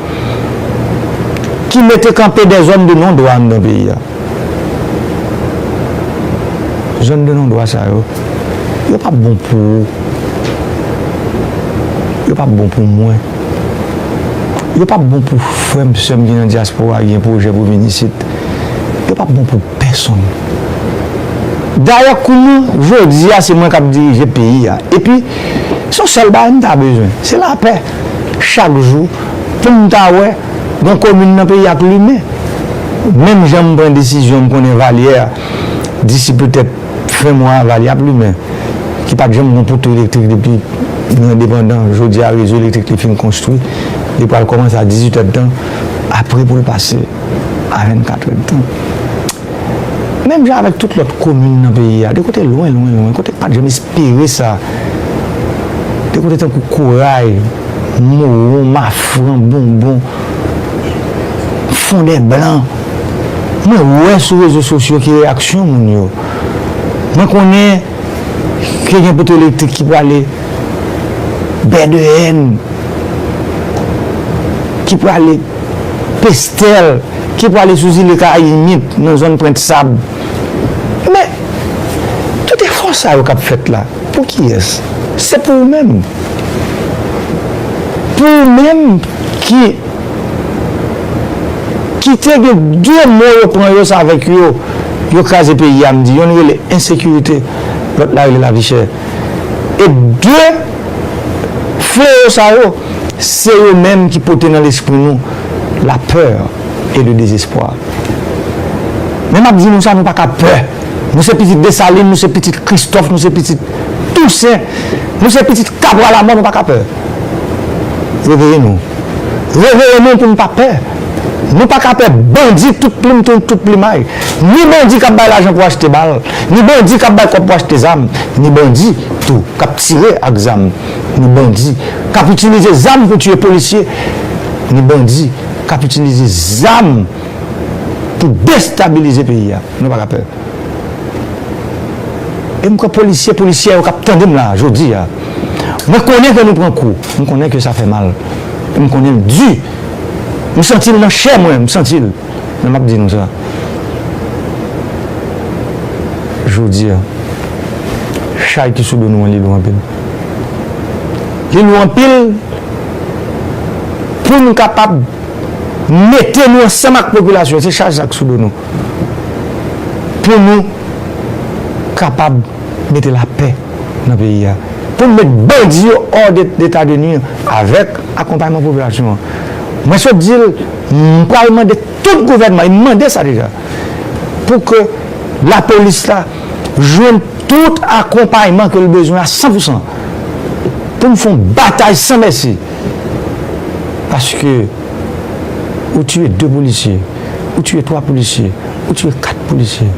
ki mete kanpe dèzòm de non dwa anndan peyi a. Zòn de non dwa sa yo, yo p ap bon pou ou. Yo p ap bon pou mwen. Yo p ap bon pou frè m, sè m ki nan dyaspora, ki gen pwojè pou vin isit. Yo p ap bon pou pèsonn. Dayè, kouman jodi a se mwen k ap dirije peyi a? Epi, se yon sèl bagay m ta bezwen, se lapè. Chak jou, pou m ta wè yon komin nan peyi a k limen. Menm jan m pran desizyon, m konnen Valyè, disi petèt fen mwa a, Valyè ap limen. Ki pa t janm gen poto elektrik depi nou endepandan. Jodi a, rezo elektrik li fin konstwi. Li pral kòmanse a dizuit èdtan, apre pou l pase a vennkat èdtan. Menm jan avèk tout lòt komin nan peyi a, de kote lwen, lwen, lwen, kote k pa t janm espere sa, de kote tankou Koray, Mowon, Mafran, Bonbon, Fondèblan, mwen wè sou rezo sosyo ki reyaksyon moun yo. Mwen konnen ke gen poto elektrik ki prale Bèdeyèn, ki prale Pestèl, ki prale sou zile Kayimit, nan zòn Pwent Sab. Men, tout efò sa yo k ap fèt la, pou kiyès? Se pou ou menm. Pou ou menm ki, ki te gen de mo yo pran yo, se avèk yo, yo kraze peyi a, m di, yonn rele ensekirite, lòt la rele lavi chè. E de fleyo sa yo, se yo menm ki pote nan lespri nou lapè e le dezespwa. Men m ap di nou sa, nou pa ka pè. Nou se pitit Desalin, nou se pitit Kristòf, nou se pitit Tousen, nou se pitit Kabra Lamò, nou pa ka pè. Reveye nou. Reveye nou pou n pa pè. Nou pa ka pè bandi tout plim, tout, tout plimay. Ni bandi k ap bay lajan pou achte bal, ni bandi k ap bay kòb pou achte zam, ni bandi tou k ap tire ak zam, ni bandi k ap itilize zam pou tiye polisye, ni bandi k ap itilize zam pou destabilize peyi a. Nou pa ka pè. E m kwè polisye, polisyè yo k ap tande m la jodi a, mwen konnen ke nou pran kou. M konnen ke sa fè mal. M konnen l di. M santi l nan chè mwen, m santi l. Men m ap di nou sa. Jodi a, chay ki sou do nou an, li lou anpil. Li lou anpil pou n kapab mete nou ansanm ak popilasyon. Se chaj sa k sou do nou. Pou nou kapab mete lapè nan peyi a. Pou n met bandi yo hors de, d'état de nuire avèk akonpayman popilasyon an. Mwen sot di l, m pral mande tout gouvènman, e m mande sa deja, pou ke lapolis la jwenn tout akonpayman ke l bezwen a san pou san. Pou n fè yon batay san mèsi. Paske ou tiye de polisye, ou tiye twa polisye, ou tiye kat polisye,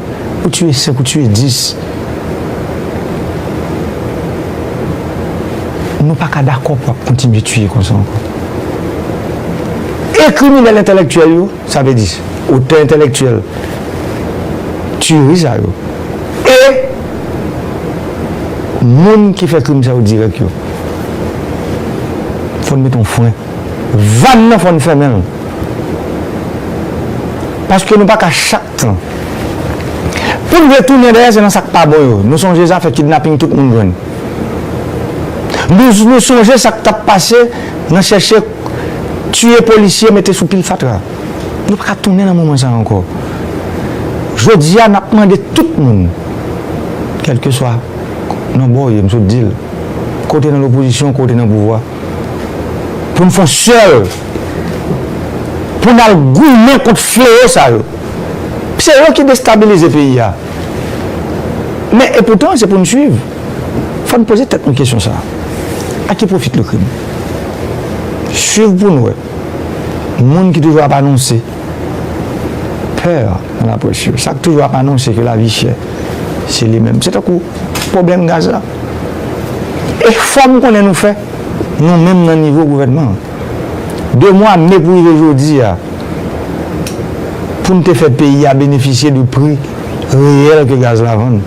ou tiye senk, ou tiye dis. Nou pa ka dakò pou ap kontinye tiye konsa ankò. E kriminèl entèlektyèl yo, sa vle di otè entèlektyèl tiyeri sa yo, e moun ki fè krim sa yo dirèk yo, fò n mete yon fren. Vàn nan, fò n fèmen l. Paske nou pa ka chak tan. Pou n vle tounen dèyè, se nan sa k pa bon yo. Nou sonje zafè kidnaping tout moun jwenn. Nou, nou sonje sa k t ap pase nan chèche tiye polisye, mete sou pil fatra. Nou pa ka tounen nan moman sa a ankò. Jodi a, n ap mande tout moun, kèlkeswa nan bò w ye, m sot di l, ke w te nan lopozisyon, ke w te nan pouvwa, pou n fè yon sèl, pou n al goumen kont fleyo sa yo. Se yo ki destabilize peyi a. Men, epoutan, se pou n swiv. Fò n poze tèt nou kesyon sa a. À qui profite le crime? Swiv pou n wè. Moun ki toujou ap anonse pè nan laprès yo, sa k toujou ap anonse ke lavi chè, se li menm. Se tankou pwoblèm gaz la. Efò m konnen nou fè, nou menm nan nivo gouvènman an. De mwa me pou rive jodi a, pou n te fè peyi a benefisye de pri reyèl ke gaz la vann.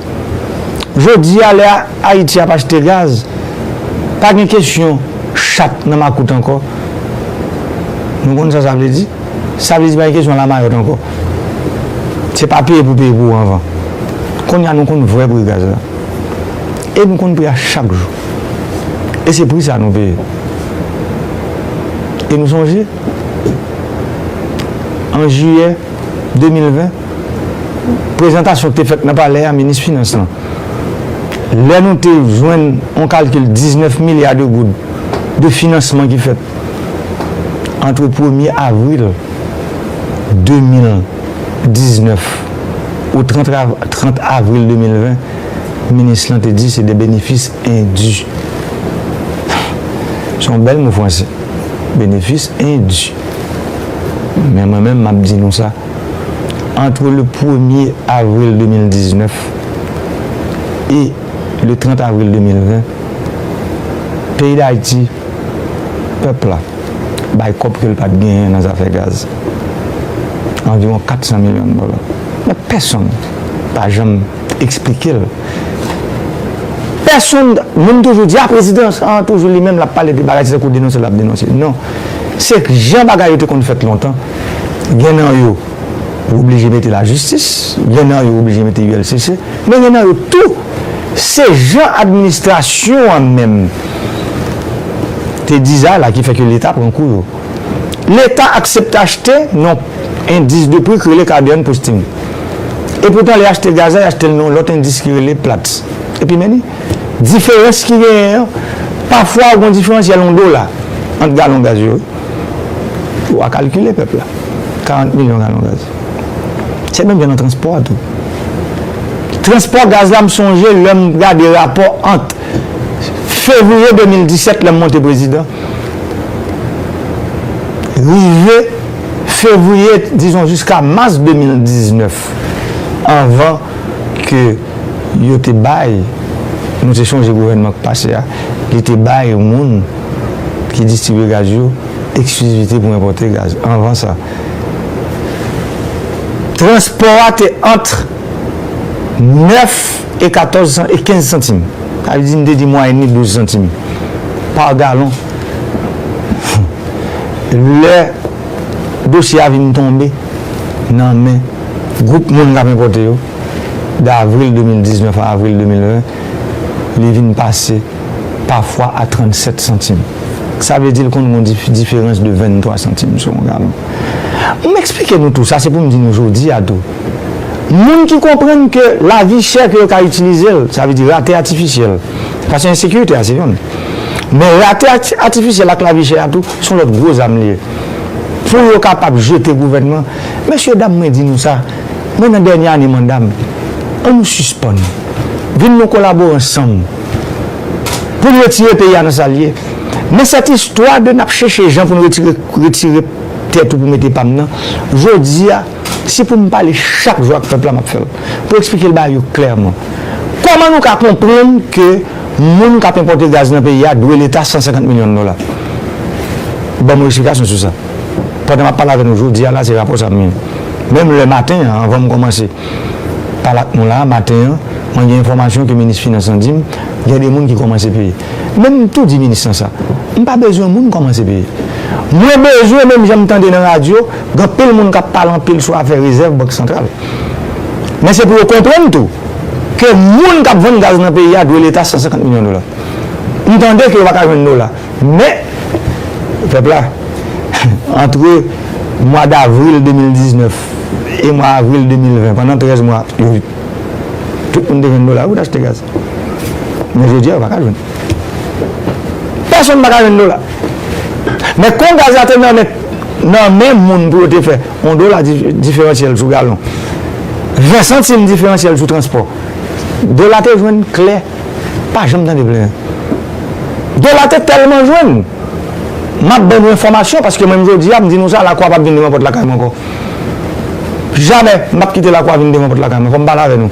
Jodi a, lè Ayiti ap achte gaz, pa gen kesyon chat nan makout ankò. Nou konn sa sa vle di? Sa vle di pa gen kesyon lamayòt ankò. Se pa peye pou peye pou ou anvan. Kounye a nou konn vrè pri gaz la. E nou konn pri a chak jou. E se pri sa nou peye. E nou sonje, an jiyè de mil ven, prezantasyon ki te fèt nan palè a, minis finans lan, lè nou te jwenn yon kalkil diznèf milya de goud de finansman ki fèt ant premye avril de mil diznèf ou trant av-, trant avril de mil ven, minis lan te di se de benefis endu. Se yon bèl mo franse. Benefis endu. Men mwen menm, m ap di nou sa. Ant le premye avril de mil diznèf e le trant avril de mil ven, peyi Dayiti, pèp la, bay kòb ke l pa t genyen nan zafè gaz. Anviwon kat san milyon dola. Men pèsonn pa janm eksplike l. Pèsonn, moun toujou di, a, prezidan an toujou li menm, l ap pale de bagay, se tankou denonse l ap denonse. Non. Se jan bagay yo te konn fèt lontan. Gen nan yo, ou oblije mete lajistis, gen nan yo, ou oblije mete U L C C, men gen nan yo tou, se jan administrasyon an menm te dizay la ki fè ke Leta pran kou yo. Leta aksepte achte nan yon endis de pri ki rele Caribbean Posting. E poutan, lè y achte gaz la, y achte l nan yon lòt endis ki rele Platts. Epi men li, diferans ki genyen an, pafwa ou gen diferansyèl yon dola ant galon gaz yo. Ou a kalkile pèp la. Karant milyon galon gaz. Se menm jan nan transpò a tou. Transpò gaz la, m sonje lè m gade rapò ant fevriye de mil disèt, lè m monte prezidan, rive fevriye, dizon jiska mas de mil diznèf, anvan ke yo te bay, nou te sonje gouvènman k pase a, li te bay moun ki distribye gaz yo eksklizivite pou enpòte gaz. Anvan sa, transpò a te ant nèf e katòz san, e kenz santim. Sa vle di, m te di mwayèn li douz santim pa galon. Lè dosye a vin tonbe nan men gwoup moun k ap enpòte yo, de avril de mil diznèf a avril de mil ven, li vin pase pafwa a trannsèt santim. Sa vle di l konn gen dif-, diferans de venntwa santim sou yon galon. M eksplike nou tou sa, se pou m di nou jodi a tou. Moun ki konprann ke lavi chè ke yo ka itilize l, sa vle di rate atifisyèl, paske ensekirite a se yonn. Men rate ati-, atifisyèl ak lavi chè a tou, se yon lòt gwo zam li ye. Pou yo kapab jete gouvènman, mesye dam, mwen di nou sa, mwen nan dènye ane manda m, ann nou sispann. Vin nou kolabore ansanm pou n retire peyi a nan sa l ye. Men sèt istwa de n ap chèche jan pou n retire, retire tèt ou pou mete pa m nan, jodi a, si pou m pale chak jou ak pèp la, m ap fè l. Pou eksplike l ba yo klèman. Kòman nou ka konprann ke moun k ap enpòte gaz nan peyi a dwe Leta san senkant milyon dola? Ban m yon eksplikasyon sou sa. Pandan m ap pale avè nou jodi a la, se rapò sa m gen. Menm lè maten an, anvan m kòmanse pale ak nou la, maten an, mwen gen enfòmasyon ke minis finans lan di m, gen de moun ki kòmanse peye. Men m tou di minis lan sa, m pa bezwen moun kòmanse peye. Mwen bezwen, menm jan m tande nan radyo, gen anpil moun k ap pale anpil sou afè rezèv Bank Santral. Men se pou yo konprann tou ke moun k ap vann gaz nan peyi a dwe Leta san senkant milyon dola. M tande ke yo pa ka jwenn dola. Men, pèp la, antre mwa davril de mil diznèf e mwa avril de mil ven, pandan trèz mwa, yo, tout moun te jwenn dola pou t achte gaz. Men jodi a, yo pa ka jwenn. Pèsonn pa ka jwenn dola. Men kon gaz la te nan men, nan men moun pou yo te fè yon dola di-, diferansyèl sou galon, ven santim diferansyèl sou transpò, dola te jwenn klè, pa janm tande plenyen. Dola te tèlman jwenn. M ap ban nou enfòmasyon, paske mwen menm jodi a, m di nou sa, lakwa p ap vin devan pòt lakay mwen ankò. Jamè m p ap kite lakwa vin devan pòt lakay mwen. Fò m pale avè nou.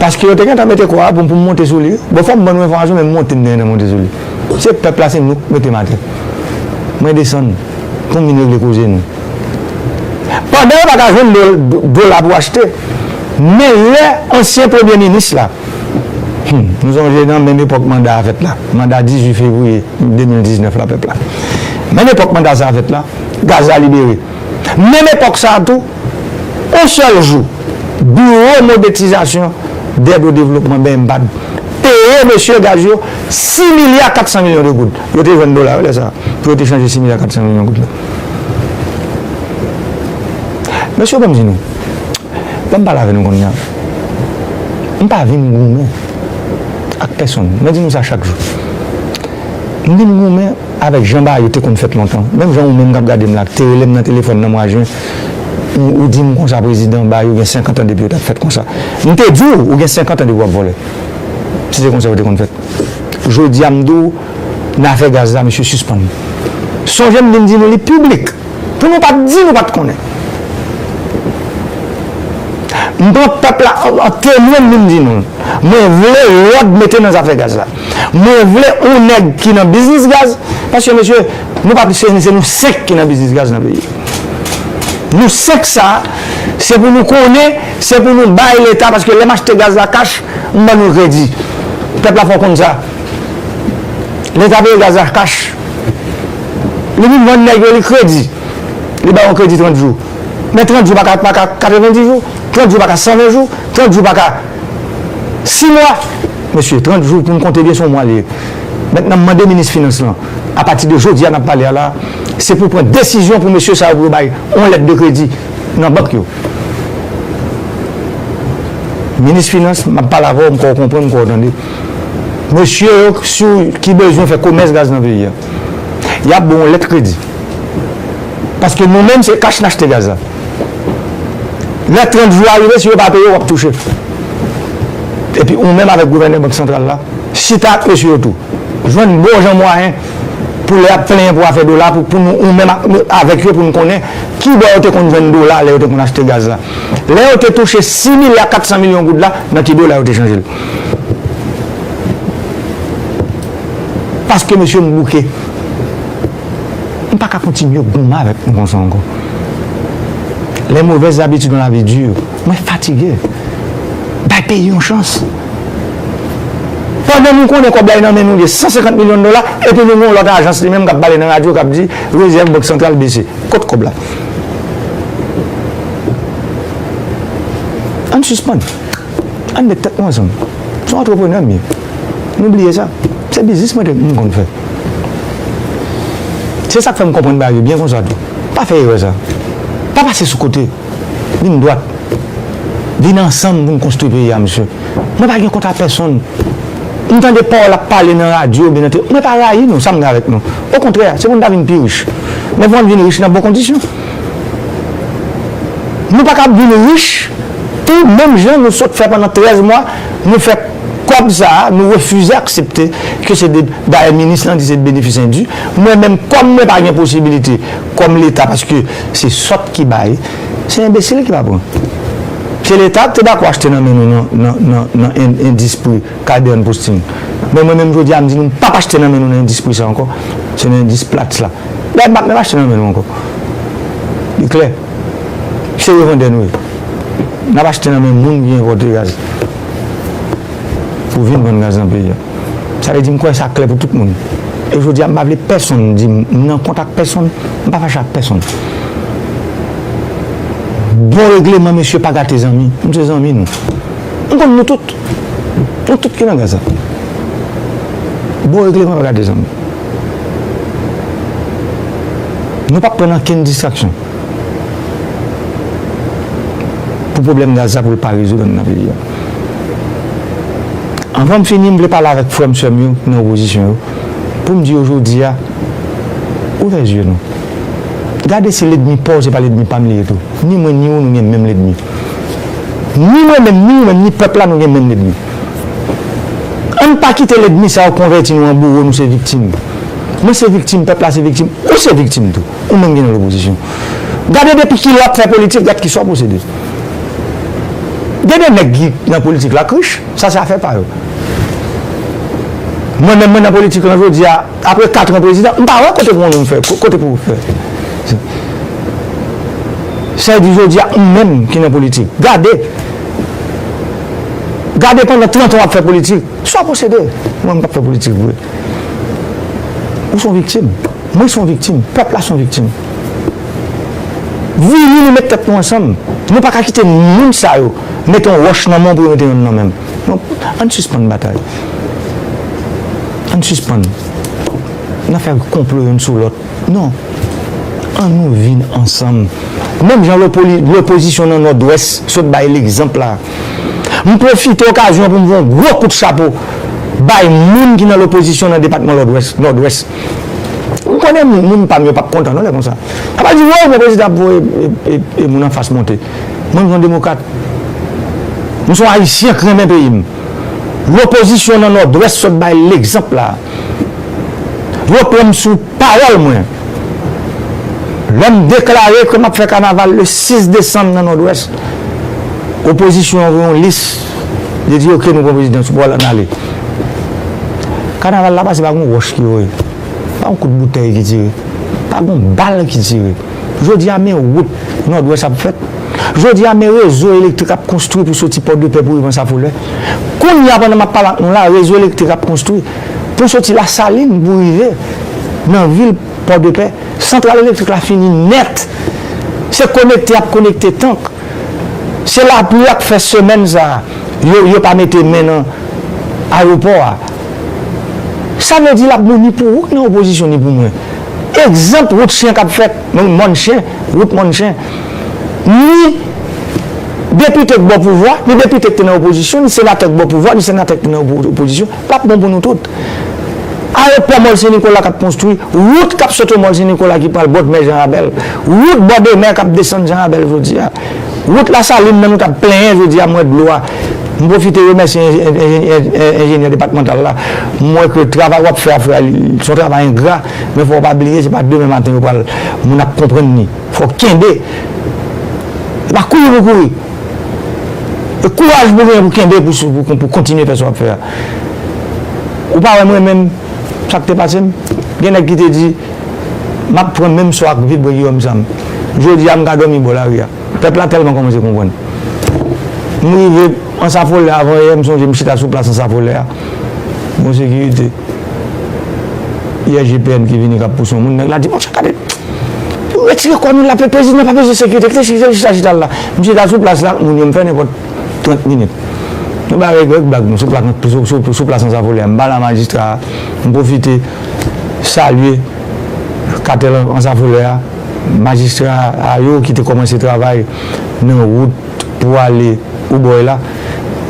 Paske yo te gentan mete kwa a pou m, pou m monte sou li. Bon, fò m ban nou enfòmasyon, men m monte, m te gentan monte sou li. Se pèp la, se nou k mete m atè. Mwen desann pou m vin regle koze nou. Pandan yo pa ka jwenn do-, dola pou achte, men lè ansyen premye minis la, hmm, nou sonje nan menm epòk manda a fèt la, manda dizuit fevriye de mil diznèf la, pèp la. Menm epòk manda sa a fèt la, gaz la libere. Menm epòk sa a tou, yon sèl jou, Biwo Modètizasyon dèd o devlopman, B M BAD, peye mesye gaz yo sis milya kat san milyon de goud. Yo te jwenn dola yo lè sa a, pou yo te chanje sis milya kat san milyon goud la. Mesye, ban m di nou, ban m pale avè nou kounye a. M pa vin goumen ak pèsonn. Mwen di nou sa chak jou. M vin goumen avèk jan bagay yo te konn fèt lontan. Menm jan ou menm k ap gade m la, te rele m nan telefòn nan mwa jen, ou, ou di m konsa, prezidan, bagay yo gen senkant an depi yo t ap fèt konsa. M te di w, ou gen senkant an depi w ap vòlè. Si se konsa yo te konn fèt. Jodi a, m di w, nan afè gaz la, mesye, sispann. Sonje m vin di nou li piblik. Pou nou pa t di nou pa t konnen. M pran pèp la an, an temwen, m vin di nou. Mwen vle lòd mete nan zafè gaz la. Mwen vle yon nèg ki nan biznis gaz, paske, mesye, nou pa plis ke se nou senk ki nan biznis gaz nan peyi a. Nou senk sa, se pou nou konnen, se pou nou bay Leta, paske lè m achte gaz la kach, m ban nou kredi. Pèp la fò konn sa. Leta peye gaz la kach. Li vin vann nèg yo li kredi. Li ba yo kredi trant jou. Men trant jou pa ka, pa ka katrevenndis jou. Trant jou pa ka san ven jou. Trant jou pa ka sis mwa. Mesye, trant jou pou n konte byen, se yon mwa li ye. Mentnan, m mande minis finans lan, apati de jodi a n ap pale a la, se pou pran desizyon pou mesye sa yo, pou yo bay yon lèt de kredi nan bank yo. Minis finans, m ap pale avè w, m kwè w konprann, m kwè w tande. Mesye yo, si w, ki bezwen fè komès gaz nan peyi a, y ap ba w yon lèt kredi. Paske nou menm, se kach n achte gaz la. Lè trant jou a rive, si yo pa peye, w ap touche. Epi ou menm avèk gouvènè Bank Santral la, chita ak mesye yo tou. Jwenn bon jan mwayen pou lè y ap plenyen pou afè dola, pou, pou nou, ou menm ak, avèk yo, pou nou konnen ki bò yo te konn jwenn dola lè yo te konn achte gaz la. Lè yo te touche sis milya kat san milyon goud la, nan ki dola yo te chanje l? Paske mesye m bouke. M pa ka kontinye goumen avèk nou konsa ankò. Les mauvaises habitudes dans la vie durent. Mwen fatige. Bay peyi yon chans. Pandan nou konnen kòb la nan men nou, gen san senkant milyon dola, epi nou gen yon lòt ajans li menm k ap pale nan radyo, k ap di rezèv Bank Santral bese. Kot kòb la? Ann sispann. Ann met tèt nou ansanm. Se yon antreprenè m ye. Nou bliye sa. Se biznis mwen te, m konn fè. Se sa k fè m konprann bagay yo byen konsa tou. Pa fè erè sa. Pa pase sou kote. Vin dwat. Vin ansanm pou n konstwi peyi a, mesye. Mwen pa gen kont a pèsonn. M tande pawòl ap pale nan radyo oubyen nan tele, mwen pa rayi nou, sa m gen avèk nou. Okontrè, se pou n ta vin pi rich. Men pou n vin rich nan bon kondisyon. Nou pa ka ap vin rich tou menm jan nou sot fè pandan trèz mwa, nou fè kòb sa a, nou refize aksepte ke se de, dayè minis lan di se de benefis endu. Mwen menm, kòm mwen pa gen posibilite, kòm Leta, paske se sòt ki bay, se enbesil ki pa pran. Se Leta ki te dakò achte nan men nou nan, nan, nan, nan en-, endis pri Calderen Posting. Men mwen menm jodi a, m di nou, m p ap achte nan men nou nan endis pri sa ankò. Se nan endis plat la. Dayè, m p ap menm achte nan men nou ankò. Li klè. Se revandè nou ye. N ap achte nan men moun ki enpòte gaz pou vin vann gaz nan peyi a. Sa vle di, m kwè sa klè pou tout moun. E jodi a, m pa vle pèsonn di m, m nan kont ak pèsonn, m pa fache ak pèsonn. Bon regleman, mesye, pa gate zanmi. M se zanmi nou. M konn nou tout. Nou tout ki nan gaz la. Bon regleman pa gate zanmi. Nou p ap pran okenn distraksyon pou pwoblèm gaz la pou l pa rezoud anndan peyi a. Anvan m fini, m vle pale avèk frè m, sè m yo ki nan opozisyon yo, pou m di yo jodi a, ouvè zye nou. Gade si lènmi pa w se pa lènmi pa m li ye tou. Ni mwen ni ou, nou gen menm lènmi. Ni mwen menm, ni ou menm, ni pèp la, nou gen menm lènmi. Ann pa kite lènmi sa yo konvèti nou an bouro, nou se viktim. Mwen se viktim, pèp la se viktim, ou se viktim tou. Ou menm ki nan lopozisyon. Gade depi kilè w ap fè politik, gad kisa w posede. Gen de nèg ki nan politik la k rich, sa se afè pa yo. Mwen menm, mwen nan politik lan jodi a, apre kat an prezidan, m pa wè kote pou mwen menm fè, kote pou fè. Sa vle di jodi a, ou menm ki nan politik, gade, gade pandan trant an w ap fè politik, sa w posede. Mwen, m p ap fè politik vre. Ou se yon viktim. Mwen se yon viktim. Pèp la se yon viktim. Vini nou met tèt nou ansanm. Nou pa ka kite moun sa yo mete yon wòch nan men w pou yo mete yonn nan men m. Non, ann sispann batay. Ann sispann. N ap fè konplo yonn sou lòt. Non. Ann nou vin ansanm. Menm jan lopoli- lopozisyon nan Nòdwès sot bay legzanp la. M pwofite okazyon an pou m voye yon gwo kout chapo bay moun ki nan lopozisyon nan depatman Lòdwès, Nòdwès. M konnen moun, moun pa m yo p ap kontan non lè konsa. Y ap di, "Woy, men prezidan ap voye e, e, e moun anfas monte." Mwen, m se yon demokrat. M se yon Ayisyen k renmen peyi m. Lopozisyon nan Nòdwès sot bay legzanp la. Yo pran m sou pawòl mwen. Lè m deklare ke m ap fè kanaval le sis desanm nan Nòdwès, opozisyon an voye yon lis. Yo di, "Oke, nou pran prezidan, sou pawòl, ann ale." Kanaval la pase pa gon wòch ki voye. Pa yon kout boutèy ki tire. Pa gon bal ki tire. Jodi a, men wout Nòdwès ap fèt. Jodi a, men rezo elektrik ap konstwi pou soti Pòdepè pou rive Ansafolè. Kounye a, pandan m ap pale ak nou la, rezo elektrik ap konstwi pou soti Lasalin pou rive nan vil Pòdepè. Santral elektrik la fini nèt. Se konekte y ap konekte tank. Se lapli a k fè semèn sa a, yo, yo pa mete men nan ayewopò a. Sa vle di l ap bon ni pou ou k nan opozisyon ni pou mwen. Egzanp, wout chen k ap fèt, mòn chen, wout mòn chen. Ni depite k bò pouvwa, ni depite k te nan opozisyon, ni senatè k bò pouvwa, ni senatè k te nan opo- opozisyon. L ap bon pou nou tout. Ayewopò Mòl Sen Nikola k ap konstwi, wout k ap sot Mòl Sen Nikola ki pral bò mè Jan Rabèl, wout bò de mè k ap desann Jan Rabèl jodi a, wout Lasalin nan nou t ap plenyen jodi a, m wè dlo a. M pwofite remèsye enjenyè depatmantal la. M wè ke travay w ap fè a, frè, se yon travay engra, men fò w pa bliye, se pa demen maten yo pral, moun ap konprann li. Fò w kenbe. E pa kouri pou kouri. E kouraj pou w genyen pou kenbe pou, pou, pou, pou kontinye fè sa w ap fè a. Ou pa wè mwen menm, sa k te pase m? Gen nèg ki te di, "M ap pran menm sò ak vibre Guillaume Sam." Jodi a, m ka dòmi bò lari a. Pèp la tèlman kòmanse konprann. M rive Ansafolè avan yè, m sonje m chita sou plas Ansafolè a. Bon sekirite. I G P N ki vini k ap pouse yon moun, nèg la di, "Monchè, gade, retire kò nou la, pe- prezidan pa bezwen sekirite, kite chita, chita, chita la." M chita sou plas la, moun yo, m fè nenpòt trant minit. Nou bay règ, règ blag nou, sou plas, sou, sou, sou plas Ansafolè a. M pale a majistra a, m pwofite salye katèl Ansafolè a, majistra a yo ki te kòmanse travay nan wout pou ale Woubòy la.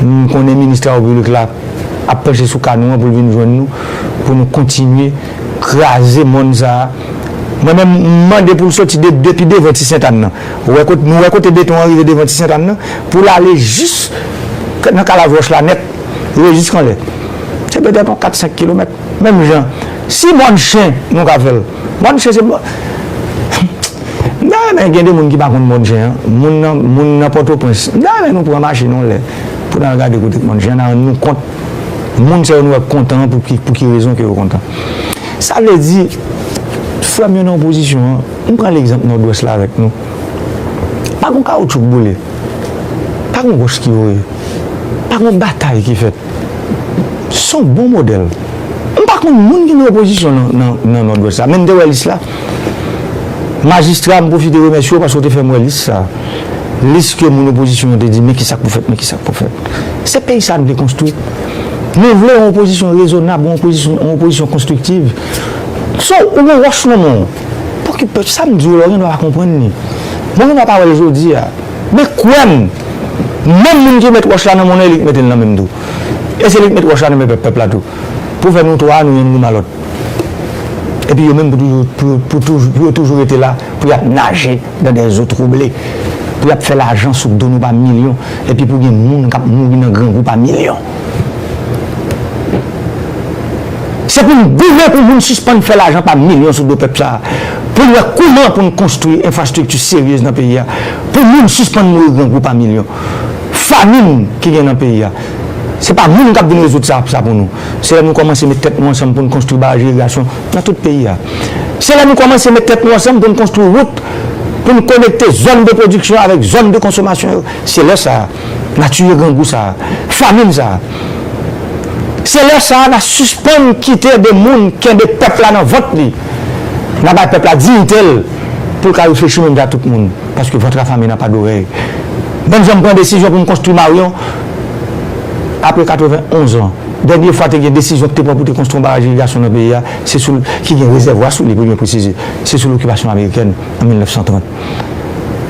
M konnen minis travo piblik la ap panche sou ka nou an pou l vin jwenn nou, pou nou kontinye kraze mòn sa a. Mwen menm, m mande pou l soti de- depi devan Ti Sentàn nan. Ou wè kote, nou wè kote beton an rive devan Ti Sentàn nan, pou l ale jis nan kalav wòch la nèt, rive jis anlè. Se petèt yon kat senk kilomèt. Menm jan, si mòn chen nou ka fè l, mòn chen se mòn, m ta renmen gen de moun ki pa konn mòn chen an. Moun nan, moun nan Pòtoprens, m ta renmen nou pran machin yon lè pou n al gade kote mòn chen an, n a rann nou kont moun sa yo nou wè k kontan an, pou ki, pou ki rezon ke yo kontan. Sa vle di, frè m yo nan opozisyon an, m pran legzanp Nòdwès la avèk nou. Pa gon kawoutchou k boule. Pa gon wòch ki voye. Pa gon batay ki fèt. Se yon bon modèl. M pa konn moun ki nan opozisyon nan, nan, nan Nòdwès la, men m te wè lis la. Majistra, m pwofite remèsye w paske w te fè m wè lis sa. Lis ke moun opozisyon yo te di, "Men kisa k pou fèt, men kisa k pou fèt." Se peyi sa nou te konstwi. Nou vle yon opozisyon rezonab, yon opozisyon, yon opozisyon konstriktiv. So, ou gen wòch nan men w. Pòkipè, sa m di w la, w gen dwa pa konprann li. Mwen gen dwa pa wè l jodi a. Men kwè m, menm moun ki met wòch la nan men w nan, e li k mete l nan men m tou. E se li k met wòch la nan men pèp, pèp la tou. Pou fè nou twa, nou yonn goumen lòt. Epi yo menm pou toujou, pou, pou toujou, pou yo toujou rete la, pou y ap naje dans des eaux troublées, pou y ap fè lajan sou do nou pa milyon, epi pou gen moun k ap mouri nan grangou pa milyon. Se pou n goumen pou moun sispann fè lajan pa milyon sou do pèp sa a. Pou n wè kouman pou n konstwi enfrastrikti serye nan peyi a. Pou moun sispann mouri grangou pa milyon. Famin ki gen nan peyi a. Se pa moun k ap vin rezoud sa, sa pou nou. Se lè nou kòmanse met tèt nou ansanm pou n konstwi baraj irigasyon nan tout peyi a. Se lè nou kòmanse met tèt nou ansanm pou n konstwi wout, pou n konekte zòn de pwodiksyon avèk zòn de konsomasyon yo. Se lè sa a, n a tiye grangou sa a, famin sa a. Se lè sa a, n a sispann kite de moun kenbe pèp la nan vant li. N a bay pèp la diyite l pou l ka reflechi menm jan ak tout moun. Parce que ventre affamé n'a pas d'oreille. Bann jan m pran desizyon pou m konstwi Maryon apre katrevenn onz an. Dènye fwa te gen desizyon ki te pran pou te konstwi yon baraj irigasyon nan peyi a, se sou l, ki gen rezèvwa sou li, pou byen presize, se sou lokipasyon amerikèn an mil nèf san trant.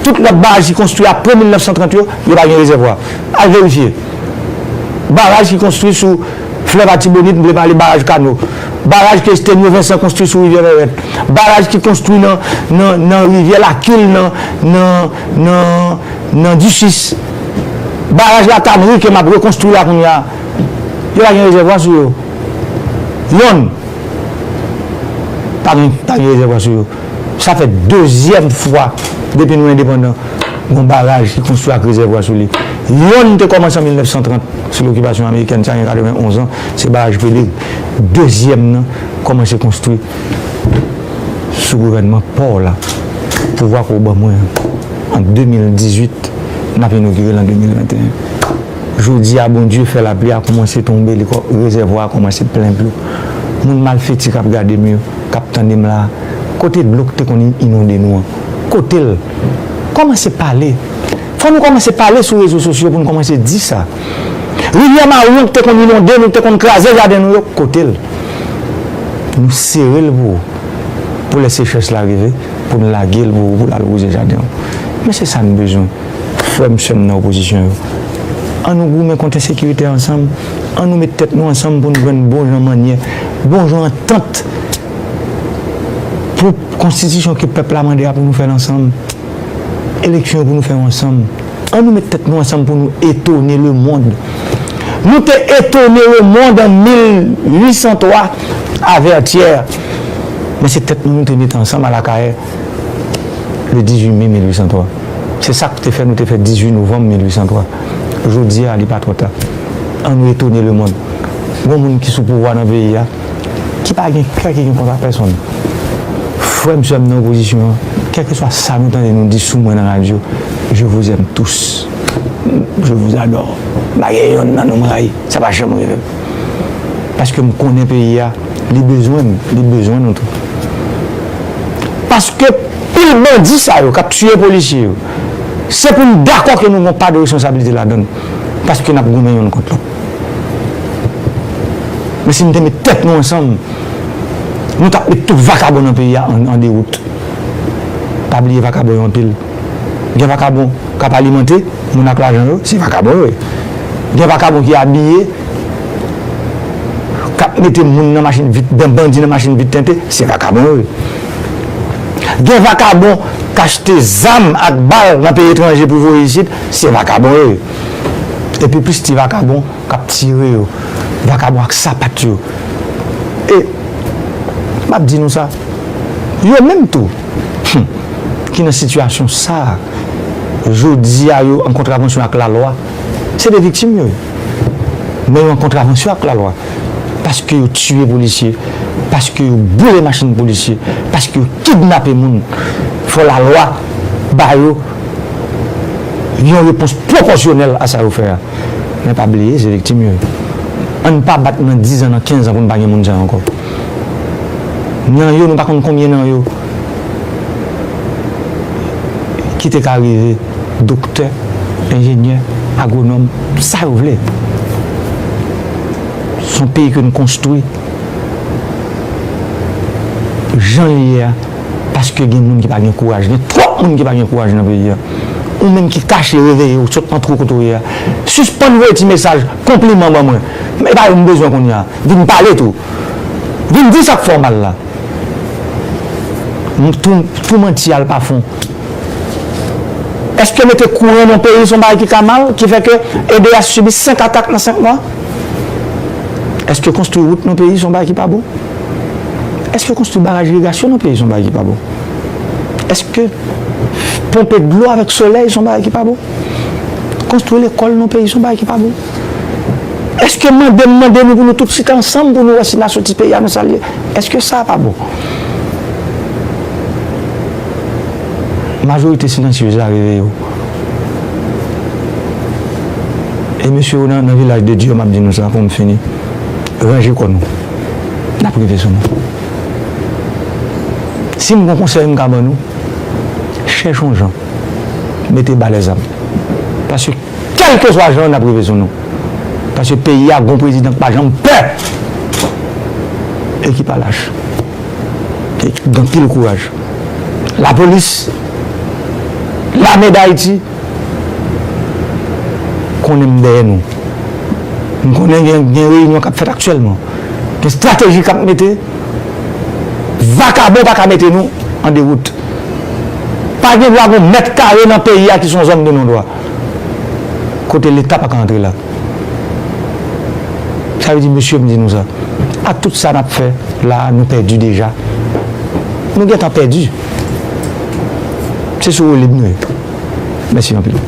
Tout lòt baraj ki konstwi apre mil nèf san trant yo, yo pa gen rezèvwa. Al verifye. Baraj ki konstwi sou Flèv Atibonit, m vle pale baraj Kano. Baraj ke Stenyo Vensan konstwi sou rivyè Vèwèt. Baraj ki konstwi nan, nan, nan rivyè Lakil, nan, nan, nan, nan Disis. Baraj Latanri ke m ap rekonstwi la kounye a. Yo pa gen rezèvwa sou yo. Yonn. Pa gen, pa gen rezèvwa sou yo. Sa fè dezyèm fwa depi nou endepandan, gon baraj ki konstwi ak rezèvwa sou li. Yonn te kòmanse an mil nèf san trant sou lokipasyon amerikèn, sa gen katrevenn onz an, se baraj Pedrig. Dezyèm nan kòmanse konstwi sou gouvènman pa w la. Pouvwa ke w ban mwen an, an de mil dizuit, n ap inogire l an de mil venteyen. Jodi a, Bondye fè lapli a kòmanse tonbe, li kò-, rezèvwa a kòmanse plen dlo. Moun malfeti k ap gade m yo, k ap tande m la a, kote dlo k te konn inonde nou an? Kote l? Kòmanse pale. Fò nou kòmanse pale sou rezo sosyo pou nou kòmanse di sa. Rivyè Maryon k te konn inonde nou, k te konn kraze jaden nou yo, kote l? Nou sere l pou ou. Pou lè sechrès la rive, pou n lage l pou ou, pou l al wouze jaden w. Men se sa n bezwen. Frè m, sè m nan opozisyon yo, ann nou goumen kont ensekirite ansanm, ann nou met tèt nou ansanm pou n jwenn bon jan mannyè, bon jan antant pou konstitisyon ke pèp la mande a pou nou fè l ansanm, eleksyon yo pou nou fè yo ansanm. Ann nou met tèt nou ansanm pou nou etone lemonn. Nou te etone lemonn an mil uit san twa a Vètyè. Men se tèt nou nou te mete ansanm a Lakayè le dizuit me mil uit san twa. Se sa k te fè nou te fè dizuit novanm mil uit san twa. Jodi a, li pa twò ta. Ann nou etone lemonn. Gon moun ki sou pouvwa nan peyi a, ki pa gen kè, ki gen kont a pèsonn. Frè m, sè m nan opozisyon an, kèlkeswa sa nou tande nou di sou mwen nan radyo, je vous aime tous. Je vous adore. M pa gen yonn nan nou m rayi. Sa pa janm rive m. Paske m konnen peyi a, li bezwen m, li bezwen nou tou. Paske pil bandi sa yo k ap tiye polisye yo, se pou n dakò ke nou gen yon pa de responsablite ladan l. Paske n ap goumen yonn kont lòt. Men si n te met tèt nou ansanm, nou t ap met tout vakabon nan peyi a an, an dewout. Pa bliye vakabon yo anpil. Gen vakabon k ap alimante moun ak lajan yo, se vakabon yo ye. Gen vakabon ki abiye, k ap mete moun nan machin vit, ban-, bandi nan machin vit tente, se vakabon yo ye. Gen vakabon k achte zam ak bal nan peyi etranje pou voye isit, se vakabon yo ye. Epi plis ti vakabon k ap tire yo, vakabon ak sapat yo. E m ap di nou sa, yo menm tou, hmm, ki nan sitiyasyon sa a, jodi a yo an kontravansyon ak lalwa, se de viktim yo ye. Men yo an kontravansyon ak lalwa. Paske yo tiye polisye, paske yo boule machin polisye, paske yo kidnape moun. Fò lalwa ba yo yon repons pwopòsyonèl a sa yo fè a. Men pa bliye, se viktim yo ye. Ann pa bat nan diz an, nan kenz an pou n pa gen moun sa yo ankò. Nan yo, nou pa konn konbyen nan yo ki te ka rive doktè, enjenyè, agwonòm, sa yo vle. Se yon peyi ke n konstwi jan l ye a, paske gen moun ki pa gen kouraj, gen twòp moun ki pa gen kouraj nan peyi a. Ou menm ki kache, reveye w, sot nan twou kote w ye a, sispann voye ti mesaj konpliman ban mwen. E pa yo m bezwen kounye a. Vin pale tou. Vin di sa k fè w mal la. M tou, tou manti al pa fon. Èske mete kouran nan peyi se yon bagay ki ka mal, ki fè ke E D H sibi senk atak nan senk mwa? Èske konstwi wout nan peyi se yon bagay ki pa bon? Èske konstwi baraj irigasyon nan peyi se yon bagay ki pa bon? Èske ponpe dlo avèk solèy se yon bagay ki pa bon? Konstwi lekòl nan peyi se yon bagay ki pa bon? Èske mande m mande nou pou nou tout chita ansanm pou nou wè si n a soti peyi a nan sa l ye? Èske sa pa bon? Majorite silansyez la, reveye w. E mesye yo nan, nan Vilaj de Dye, m ap di nou sa pou m fini. Ranje kò nou. N ap rive sou nou. Si m gon konsèy m ka ban nou, chèche yon jan. Mete ba lèzam. Paske kèlkeswa jan, n ap rive sou nou. Paske peyi a gon prezidan k pa janm pè e ki pa lach. E ki gen anpil kouraj. Lapolis, lame Dayiti, konnen m dèyè nou. M konnen gen, gen reyinyon k ap fèt aktyèlman. Gen estrateji k ap mete. Vakabon pa ka mete nou an dewout. Pa gen dwa gon mèt kare nan peyi a ki se yon zòn de non dwa. Kote Leta pa ka antre la. Sa vle di, mesye, m di nou sa. Ak tout sa n ap fè la, nou pèdi deja. Nou gentan pèdi. Se sou woulib nou ye. Mèsi anpil.